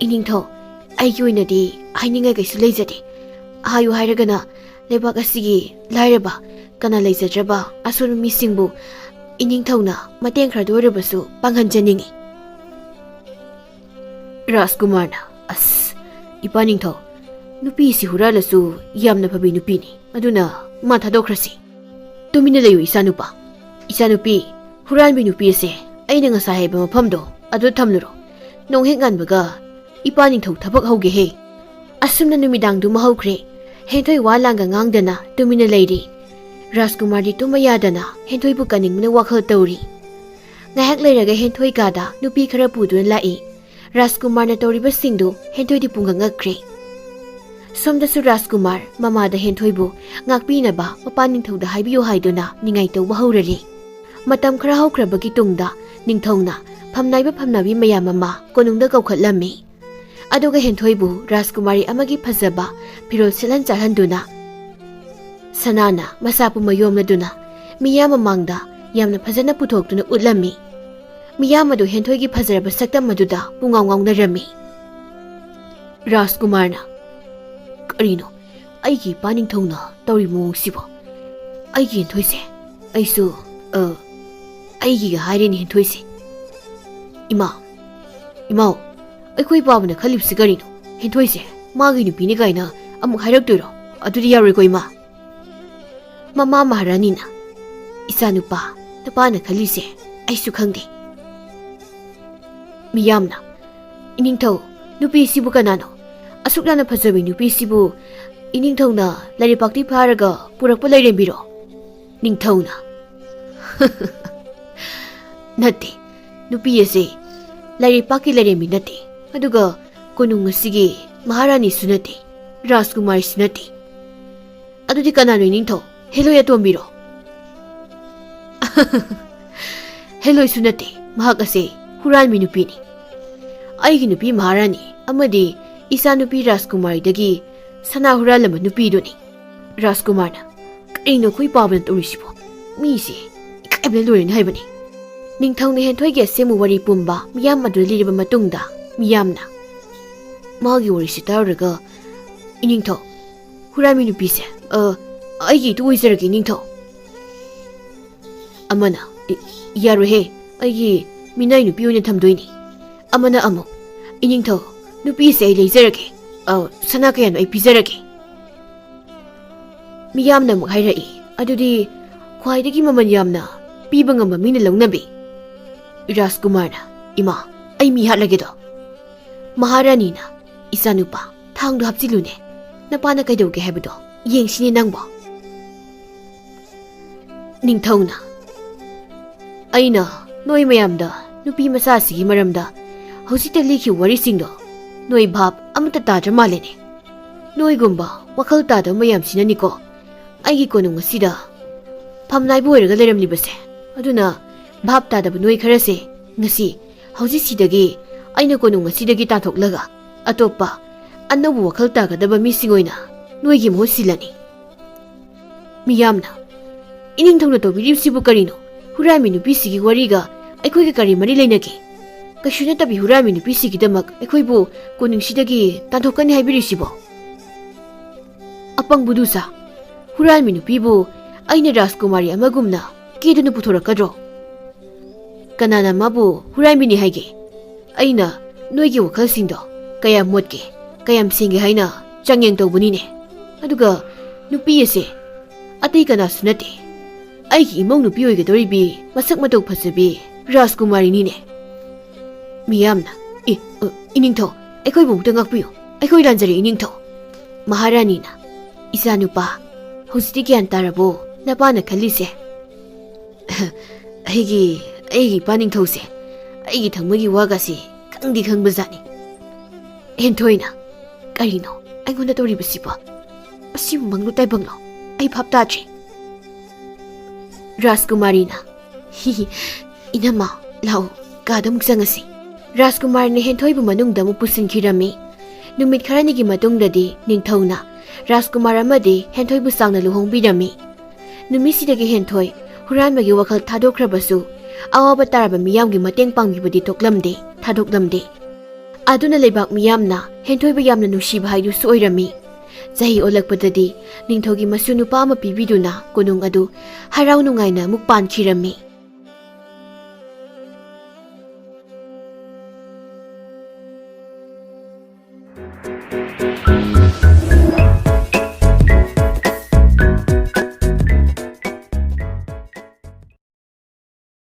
"ꯏꯅꯤꯡꯊꯧ, ꯑꯩꯒꯤ ꯑꯣꯏꯅꯗꯤ ꯍꯥꯏꯅꯤꯡꯉꯥꯏ ꯀꯩꯁꯨ ꯂꯩꯖꯗꯦ꯫ ꯍꯥꯏꯌꯨ ꯍꯥꯏꯔꯒꯅ ꯂꯩꯕꯥꯛ ꯑꯁꯤꯒꯤ ꯂꯥꯏꯔꯕ, ꯀꯅꯥ ꯂꯩꯖꯗ꯭ꯔꯕ ꯑꯁꯣꯟꯕ ꯃꯤꯁꯤꯡꯕꯨ ꯏꯅꯤꯡꯊꯧꯅ ꯃꯇꯦꯡ ꯈꯔꯗ ꯑꯣꯏꯔꯕꯁꯨ ꯄꯥꯡꯍꯟꯖꯅꯤꯡꯏ꯫" ꯔꯥꯖꯀꯨꯃꯥꯔꯅ, "ꯑꯁ, ꯏꯄꯥ ꯅꯤꯡꯊꯧ, ꯅꯨꯄꯤꯁꯤ ꯍꯨꯔꯥꯜꯂꯁꯨ ꯌꯥꯝꯅ ꯐꯕꯤ ꯅꯨꯄꯤꯅꯤ, ꯑꯗꯨꯅ ꯃꯥ ꯊꯥꯗꯣꯛꯈ꯭ꯔꯁꯤ꯫" "ꯇꯨꯃꯤꯟꯅ ꯂꯩꯌꯨ ꯏꯆꯥꯅꯨꯄꯥ꯫ ꯏꯆꯥꯅꯨꯄꯤ, ꯍꯨꯔꯥꯟꯕꯤ ꯅꯨꯄꯤ ꯑꯁꯦ ꯑꯩꯅ ꯉꯁꯥꯏ ꯍꯥꯏꯕ ꯃꯐꯝꯗꯣ ꯑꯗꯨꯗ ꯊꯝꯂꯨꯔꯣ꯫ ꯅꯣꯡ ꯍꯦꯛ ꯉꯥꯟꯕꯒ ꯏꯄꯥ ꯅꯤꯡꯊꯧ ꯊꯕꯛ ꯍꯧꯒꯦꯍꯦ꯫" ꯑꯁꯨꯝꯅ ꯅꯨꯃꯤꯗꯥꯡꯗꯨꯃ ꯍꯧꯈ꯭ꯔꯦ꯫ ꯍꯦꯟꯊꯣꯏ ꯋꯥ ꯂꯥꯡꯒ ꯉꯥꯡꯗꯅ ꯇꯨꯃꯤꯟꯅ ꯂꯩꯔꯤ꯫ ꯔꯥꯖꯀꯨꯃꯥꯔꯗꯤ ꯇꯨꯝꯕ ꯌꯥꯗꯅ ꯍꯦꯟꯊꯣꯏꯕꯨ ꯀꯟꯅꯤꯡꯕꯅ ꯋꯥꯈꯜ ꯇꯧꯔꯤ꯫ ꯉꯥꯏꯍꯥꯛ ꯂꯩꯔꯒ ꯍꯦꯟꯊꯣꯏ ꯀꯥꯗ ꯅꯨꯄꯤ ꯈꯔ ꯄꯨꯗꯨꯅ ꯂꯥꯛꯏ꯫ ꯔꯥꯖꯀꯨꯃꯥꯔꯅ ꯇꯧꯔꯤꯕꯁꯤꯡꯗꯨ ꯍꯦꯟꯊꯣꯏꯗꯤ ꯄꯨꯡꯉꯛ ꯉꯛꯈ꯭ꯔꯦ꯫ ꯁꯣꯝꯗꯁꯨ ꯔꯥꯖꯀꯨꯃꯥꯔ ꯃꯃꯥꯗ ꯍꯦꯟꯊꯣꯏꯕꯨ ꯉꯥꯛꯄꯤꯅꯕ ꯃꯄꯥ ꯅꯤꯡꯊꯧꯗ ꯍꯥꯏꯕꯤꯌꯨ ꯍꯥꯏꯗꯨꯅ ꯅꯤꯡꯉꯥꯏ ꯇꯧꯕ ꯍꯧꯔꯔꯦ꯫ ꯃꯇꯝ ꯈꯔ ꯍꯧꯈ꯭ꯔꯕꯒꯤ ꯇꯨꯡꯗ ꯅꯤꯡꯊꯧꯅ ꯐꯝꯅꯥꯏꯕ ꯐꯝꯅꯥꯏꯕꯤ ꯃꯌꯥꯝ ꯑꯃ ꯀꯣꯅꯨꯡꯗ ꯀꯧꯈꯠꯂꯝꯃꯤ꯫ ꯑꯗꯨꯒ ꯍꯦꯟꯊꯣꯏꯕꯨ ꯔꯥꯖꯀꯨꯃꯥꯔꯤ ꯑꯃꯒꯤ ꯐꯖꯕ ꯐꯤꯔꯣꯜ ꯁꯦꯠꯍꯟ ꯆꯥꯍꯟꯗꯨꯅ ꯁꯅꯥꯅ ꯃꯁꯥ ꯄꯨꯝꯕ ꯌꯣꯝꯂꯗꯨꯅ ꯃꯤꯌꯥꯝ ꯃꯃꯥꯡꯗ ꯌꯥꯝꯅ ꯐꯖꯅ ꯄꯨꯊꯣꯛꯇꯨꯅ ꯎꯠꯂꯝꯃꯤ꯫ ꯃꯤꯌꯥꯝ ꯑꯗꯨ ꯍꯦꯟꯊꯣꯏꯒꯤ ꯐꯖꯔꯕ ꯁꯛꯇꯝ ꯑꯗꯨꯗ ꯄꯨꯡꯉꯥꯎ ꯉꯥꯎꯅꯔꯝꯃꯤ꯫ ꯔꯥꯖꯀꯨꯃꯥꯔꯅ, "ꯀꯔꯤꯅꯣ ꯑꯩꯒꯤ ꯏꯄꯥ ꯅꯤꯡꯊꯧꯅ ꯇꯧꯔꯤꯕ ꯃꯑꯣꯡꯁꯤꯕꯣ? ꯑꯩꯒꯤ ꯍꯦꯟꯊꯣꯏꯁꯦ, ꯑꯩꯁꯨ, ꯑ, ꯑꯩꯒꯤꯒ ꯍꯥꯏꯔꯦꯅꯦ ꯍꯦꯟꯊꯣꯏꯁꯦ꯫ ꯏꯃꯥ, ꯏꯃꯥꯎ, ꯑꯩꯈꯣꯏ ꯄꯥꯕꯅ ꯈꯜꯂꯤꯕꯁꯤ ꯀꯔꯤꯅꯣ? ꯍꯦꯟꯊꯣꯏꯁꯦ ꯃꯥꯒꯤ ꯅꯨꯄꯤꯅꯤ ꯀꯥꯏꯅ ꯑꯃꯨꯛ ꯍꯥꯏꯔꯛꯇꯣꯏꯔꯣ? ꯑꯗꯨꯗꯤ ꯌꯥꯔꯣꯏꯀꯣ ꯏꯃꯥ?" ꯃꯃꯥ ꯃꯍꯥꯔꯥꯅꯤꯅ, "ꯏꯆꯥꯅꯨꯄꯥ, ꯅꯄꯥꯅ ꯈꯜꯂꯤꯁꯦ ꯑꯩꯁꯨ ꯈꯪꯗꯦ꯫" ꯃꯤꯌꯥꯝꯅ, "ꯏꯅꯤꯡꯊꯧ, ꯅꯨꯄꯤꯁꯤꯕꯨ ꯀꯅꯥꯅꯣ? ꯑꯁꯨꯛ ꯌꯥꯝꯅ ꯐꯖꯕꯤ ꯅꯨꯄꯤꯁꯤꯕꯨ ꯏꯅꯤꯡꯊꯧꯅ ꯂꯥꯏꯔꯩꯄꯥꯛꯇꯒꯤ ꯐꯥꯔꯒ ꯄꯨꯔꯛꯄ ꯂꯥꯏꯔꯦꯝꯕꯤꯔꯣ?" ꯅꯤꯡꯊꯧꯅ, "ꯅꯠꯇꯦ, ꯅꯨꯄꯤ ꯑꯁꯤ ꯂꯥꯏꯔꯩꯄꯥꯛꯀꯤ ꯂꯥꯏꯔꯦꯝꯕꯤ ꯅꯠꯇꯦ, ꯑꯗꯨꯒ ꯀꯣꯅꯨꯡ ꯑꯁꯤꯒꯤ ꯃꯍꯥꯔꯥꯅꯤꯁꯨ ꯅꯠꯇꯦ, ꯔꯥꯖꯀꯨꯃꯥꯔꯤꯁꯨ ꯅꯠꯇꯦ꯫ ꯑꯗꯨꯗꯤ ꯀꯅꯥꯅꯣ ꯏꯅꯤꯡꯊꯧ? ꯍꯦꯂꯣꯏ ꯑꯇꯣꯝꯕꯤꯔꯣ?" "ꯍꯦꯂꯣꯏꯁꯨ ꯅꯠꯇꯦ, ꯃꯍꯥꯛ ꯑꯁꯦ ꯍꯨꯔꯥꯟꯕꯤ ꯅꯨꯄꯤꯅꯤ꯫ ꯑꯩꯒꯤ ꯅꯨꯄꯤ ꯃꯍꯥꯔꯥꯅꯤ ꯑꯃꯗꯤ ꯏꯆꯥꯅꯨꯄꯤ ꯔꯥꯖꯀꯨꯃꯥꯔꯤꯗꯒꯤ ꯁꯅꯥ ꯍꯨꯔꯥꯜꯂꯝꯕ ꯅꯨꯄꯤꯗꯨꯅꯤ꯫" ꯔꯥꯖꯀꯨꯃꯥꯔꯅ, "ꯀꯔꯤꯅꯣ ꯑꯩꯈꯣꯏ ꯄꯥꯕꯅ ꯇꯧꯔꯤꯁꯤꯕꯣ? ꯃꯤꯁꯦ ꯏꯀꯥꯏꯕꯅ ꯂꯣꯏꯔꯅꯤ ꯍꯥꯏꯕꯅꯤ꯫" ꯅꯤꯡꯊꯧꯅ ꯍꯦꯟꯊꯣꯏꯒꯤ ꯑꯁꯦꯡꯕ ꯋꯥꯔꯤ ꯄꯨꯝꯕ ꯃꯤꯌꯥꯝ ꯑꯗꯨꯗ ꯂꯤꯔꯕ ꯃꯇꯨꯡꯗ ꯃꯤꯌꯥꯝꯅ, ꯃꯥꯒꯤ ꯋꯥꯔꯤꯁꯤ ꯇꯥꯔꯨꯔꯒ, "ꯏꯅꯤꯡꯊꯧ, ꯍꯨꯔꯥꯟꯕꯤ ꯅꯨꯄꯤꯁꯦ, ꯑ, ꯑꯩꯒꯤ ꯏꯇꯨ ꯑꯣꯏꯖꯔꯒꯦ ꯏꯅꯤꯡꯊꯧ꯫" ꯑꯃꯅ, "ꯏ-, ꯌꯥꯔꯣꯏꯍꯦ, ꯑꯩꯒꯤ ꯃꯤꯅꯥꯏ ꯅꯨꯄꯤ ꯑꯣꯏꯅ ꯊꯝꯗꯣꯏꯅꯤ꯫" ꯑꯃꯅ ꯑꯃꯨꯛ, "ꯏꯅꯤꯡꯊꯧ, ꯅꯨꯄꯤꯁꯦ ꯑꯩ ꯂꯩꯖꯔꯒꯦ, ꯑ, ꯁꯅꯥ ꯀꯌꯥꯅꯣ ꯑꯩ ꯄꯤꯖꯔꯒꯦ꯫" ꯃꯤꯌꯥꯝꯅ ꯑꯃꯨꯛ ꯍꯥꯏꯔꯛꯏ, "ꯑꯗꯨꯗꯤ ꯈ꯭ꯋꯥꯏꯗꯒꯤ ꯃꯃꯜ ꯌꯥꯝꯅ ꯄꯤꯕ ꯉꯝꯕ ꯃꯤꯅ ꯂꯧꯅꯕꯤ꯫" ꯔꯥꯖꯀꯨꯃꯥꯔꯅ, "ꯏꯃꯥ, ꯑꯩ ꯃꯤ ꯍꯥꯠꯂꯒꯦꯗꯣ?" ꯃꯍꯥꯔꯥꯅꯤꯅ, "ꯏꯆꯥꯅꯨꯄꯥ, ꯊꯥꯡꯗꯣ ꯍꯥꯞꯆꯤꯜꯂꯨꯅꯦ, ꯅꯄꯥꯅ ꯀꯩꯗꯧꯒꯦ ꯍꯥꯏꯕꯗꯣ ꯌꯦꯡꯁꯤꯅꯦ ꯅꯪꯕꯣ꯫" ꯅꯤꯡꯊꯧꯅ, "ꯑꯩꯅ ꯅꯣꯏ ꯃꯌꯥꯝꯗ ꯅꯨꯄꯤ ꯃꯆꯥꯁꯤꯒꯤ ꯃꯔꯝꯗ ꯍꯧꯖꯤꯛꯇ ꯂꯤꯈꯤꯕ ꯋꯥꯔꯤꯁꯤꯡꯗꯣ ꯅꯣꯏ ꯚꯥꯞ ꯑꯃꯠꯇ ꯇꯥꯗ꯭ꯔ ꯃꯥꯜꯂꯦꯅꯦ꯫ ꯅꯣꯏꯒꯨꯝꯕ ꯋꯥꯈꯜ ꯇꯥꯗꯕ ꯃꯌꯥꯝꯁꯤꯅꯅꯤꯀꯣ ꯑꯩꯒꯤ ꯀꯣꯅꯨꯡ ꯑꯁꯤꯗ ꯐꯝꯅꯥꯏꯕ ꯑꯣꯏꯔꯒ ꯂꯩꯔꯝꯂꯤꯕꯁꯦ꯫ ꯑꯗꯨꯅ ꯚꯥꯞ ꯇꯥꯗꯕ ꯅꯣꯏ ꯈꯔꯁꯦ ꯉꯁꯤ ꯍꯧꯖꯤꯛꯁꯤꯗꯒꯤ ꯑꯩꯅ ꯀꯣꯅꯨꯡ ꯑꯁꯤꯗꯒꯤ ꯇꯥꯟꯊꯣꯛꯂꯒ ꯑꯇꯣꯞꯄ ꯑꯅꯧꯕ ꯋꯥꯈꯜ ꯇꯥꯒꯗꯕ ꯃꯤꯁꯤꯡ ꯑꯣꯏꯅ ꯅꯣꯏꯒꯤ ꯃꯍꯨꯠ ꯁꯤꯜꯂꯅꯤ꯫ ꯃꯤꯌꯥꯝꯅ, "ꯏꯅꯤꯡꯊꯧꯅ ꯇꯧꯕꯤꯔꯤꯕꯁꯤꯕꯨ ꯀꯔꯤꯅꯣ? ꯍꯨꯔꯥꯟꯕꯤ ꯅꯨꯄꯤꯁꯤꯒꯤ ꯋꯥꯔꯤꯒ ꯑꯩꯈꯣꯏꯒ ꯀꯔꯤ ꯃꯔꯤ ꯂꯩꯅꯒꯦ? ꯀꯩꯁꯨ ꯅꯠꯇꯕꯤ ꯍꯨꯔꯥꯟꯕꯤ ꯅꯨꯄꯤꯁꯤꯒꯤꯗꯃꯛ ꯑꯩꯈꯣꯏꯕꯨ ꯀꯣꯅꯨꯡꯁꯤꯗꯒꯤ ꯇꯥꯟꯊꯣꯛꯀꯅꯤ ꯍꯥꯏꯕꯤꯔꯤꯁꯤꯕꯣ?" ꯑꯄꯪꯕꯨ ꯗꯨꯁꯥ, ꯍꯨꯔꯥꯟꯕꯤ ꯅꯨꯄꯤꯕꯨ ꯑꯩꯅ ꯔꯥꯖꯀꯨꯃꯥꯔꯤ ꯑꯃꯒꯨꯝꯅ ꯀꯦꯗꯨꯅ ꯄꯨꯊꯣꯔꯛꯀꯗ꯭ꯔꯣ? ꯀꯅꯥꯅ ꯃꯥꯕꯨ ꯍꯨꯔꯥꯟꯕꯤꯅꯤ ꯍꯥꯏꯒꯦ? ꯑꯩꯅ ꯅꯣꯏꯒꯤ ꯋꯥꯈꯜꯁꯤꯡꯗꯣ ꯀꯌꯥꯝ ꯃꯣꯠꯀꯦ, ꯀꯌꯥꯝ ꯁꯦꯡꯒꯦ ꯍꯥꯏꯅ ꯆꯥꯡꯌꯦꯡ ꯇꯧꯕꯅꯤꯅꯦ꯫ ꯑꯗꯨꯒ ꯅꯨꯄꯤ ꯑꯁꯦ ꯑꯇꯩ ꯀꯅꯥꯁꯨ ꯅꯠꯇꯦ, ꯑꯩꯒꯤ ꯏꯃꯧ ꯅꯨꯄꯤ ꯑꯣꯏꯒꯗꯧꯔꯤꯕꯤ ꯃꯁꯛ ꯃꯇꯧ ꯐꯖꯕꯤ ꯔꯥꯖꯀꯨꯃꯥꯔꯤꯅꯤꯅꯦ꯫ ꯃꯤꯌꯥꯝꯅ, "ꯑꯦ, ꯑ, ꯏꯅꯤꯡꯊꯧ, ꯑꯩꯈꯣꯏꯕꯨ ꯑꯃꯨꯛꯇ ꯉꯥꯛꯄꯤꯌꯨ, ꯑꯩꯈꯣꯏ ꯂꯥꯟꯖꯔꯦ ꯏꯅꯤꯡꯊꯧ"꯫ ꯃꯍꯥꯔꯥꯅꯤꯅ, "ꯏꯆꯥꯅꯨꯄꯥ, ꯍꯧꯖꯤꯛꯇꯤ ꯒ꯭ꯌꯥꯟ ꯇꯥꯔꯕꯣ ꯅꯄꯥꯅ ꯈꯜꯂꯤꯁꯦ?" ꯑꯩꯒꯤ, ꯑꯩꯒꯤ ꯏꯄꯥ ꯅꯤꯡꯊꯧꯁꯦ ꯑꯩꯒꯤ ꯊꯃꯣꯏꯒꯤ ꯋꯥꯒꯁꯤ ꯈꯪꯗꯤ ꯈꯪꯕꯖꯥꯠꯅꯤ꯫ ꯍꯦꯟꯊꯣꯏꯅ, "ꯀꯔꯤꯅꯣ ꯑꯩꯉꯣꯟꯗ ꯇꯧꯔꯤꯕꯁꯤꯕꯣ? ꯑꯁꯤꯕꯨ ꯃꯪꯂꯣ ꯇꯥꯏꯕꯪꯂꯣ? ꯑꯩ ꯚꯥꯞ ꯇꯥꯗ꯭ꯔꯦ"꯫ ꯔꯥꯖꯀꯨꯃꯥꯔꯤꯅ, "ꯍꯤ ꯍꯤ, ꯏꯅꯝꯃ, ꯂꯥꯛꯎ, ꯀꯥꯗ ꯑꯃꯨꯛ ꯆꯪꯉꯁꯤ"꯫ ꯔꯥꯖꯀꯨꯃꯥꯔꯅ ꯍꯦꯟꯊꯣꯏꯕꯨ ꯃꯅꯨꯡꯗ ꯑꯃꯨꯛ ꯄꯨꯁꯤꯟꯈꯤꯔꯝꯃꯤ꯫ ꯅꯨꯃꯤꯠ ꯈꯔꯅꯤꯒꯤ ꯃꯇꯨꯡꯗꯗꯤ ꯅꯤꯡꯊꯧꯅ ꯔꯥꯖꯀꯨꯃꯥꯔ ꯑꯃꯗꯤ ꯍꯦꯟꯊꯣꯏꯕꯨ ꯆꯥꯎꯅ ꯂꯨꯍꯣꯡꯕꯤꯔꯝꯃꯤ꯫ ꯅꯨꯃꯤꯠꯁꯤꯗꯒꯤ ꯍꯦꯟꯊꯣꯏ ꯍꯨꯔꯥꯟꯕꯒꯤ ꯋꯥꯈꯜ ꯊꯥꯗꯣꯛꯈ꯭ꯔꯕꯁꯨ, ꯑꯋꯥꯕ ꯇꯥꯔꯕ ꯃꯤꯌꯥꯝꯒꯤ ꯃꯇꯦꯡ ꯄꯥꯡꯕꯤꯕꯗꯤ ꯇꯣꯛꯂꯝꯗꯦ, ꯊꯥꯗꯣꯛꯂꯝꯗꯦ꯫ ꯑꯗꯨꯅ ꯂꯩꯕꯥꯛ ꯃꯤꯌꯥꯝꯅ ꯍꯦꯟꯊꯣꯏꯕ ꯌꯥꯝꯅ ꯅꯨꯡꯁꯤꯕ ꯍꯥꯏꯗꯨꯁꯨ ꯑꯣꯏꯔꯝꯃꯤ꯫ ꯆꯍꯤ ꯑꯣꯜꯂꯛꯄꯗꯗꯤ ꯅꯤꯡꯊꯧꯒꯤ ꯃꯁꯨ ꯅꯨꯄꯥ ꯑꯃ ꯄꯤꯕꯤꯗꯨꯅ ꯀꯣꯅꯨꯡ ꯑꯗꯨ ꯍꯔꯥꯎ ꯅꯨꯡꯉꯥꯏꯅ ꯑꯃꯨꯛ ꯄꯥꯟꯈꯤꯔꯝꯃꯤ꯫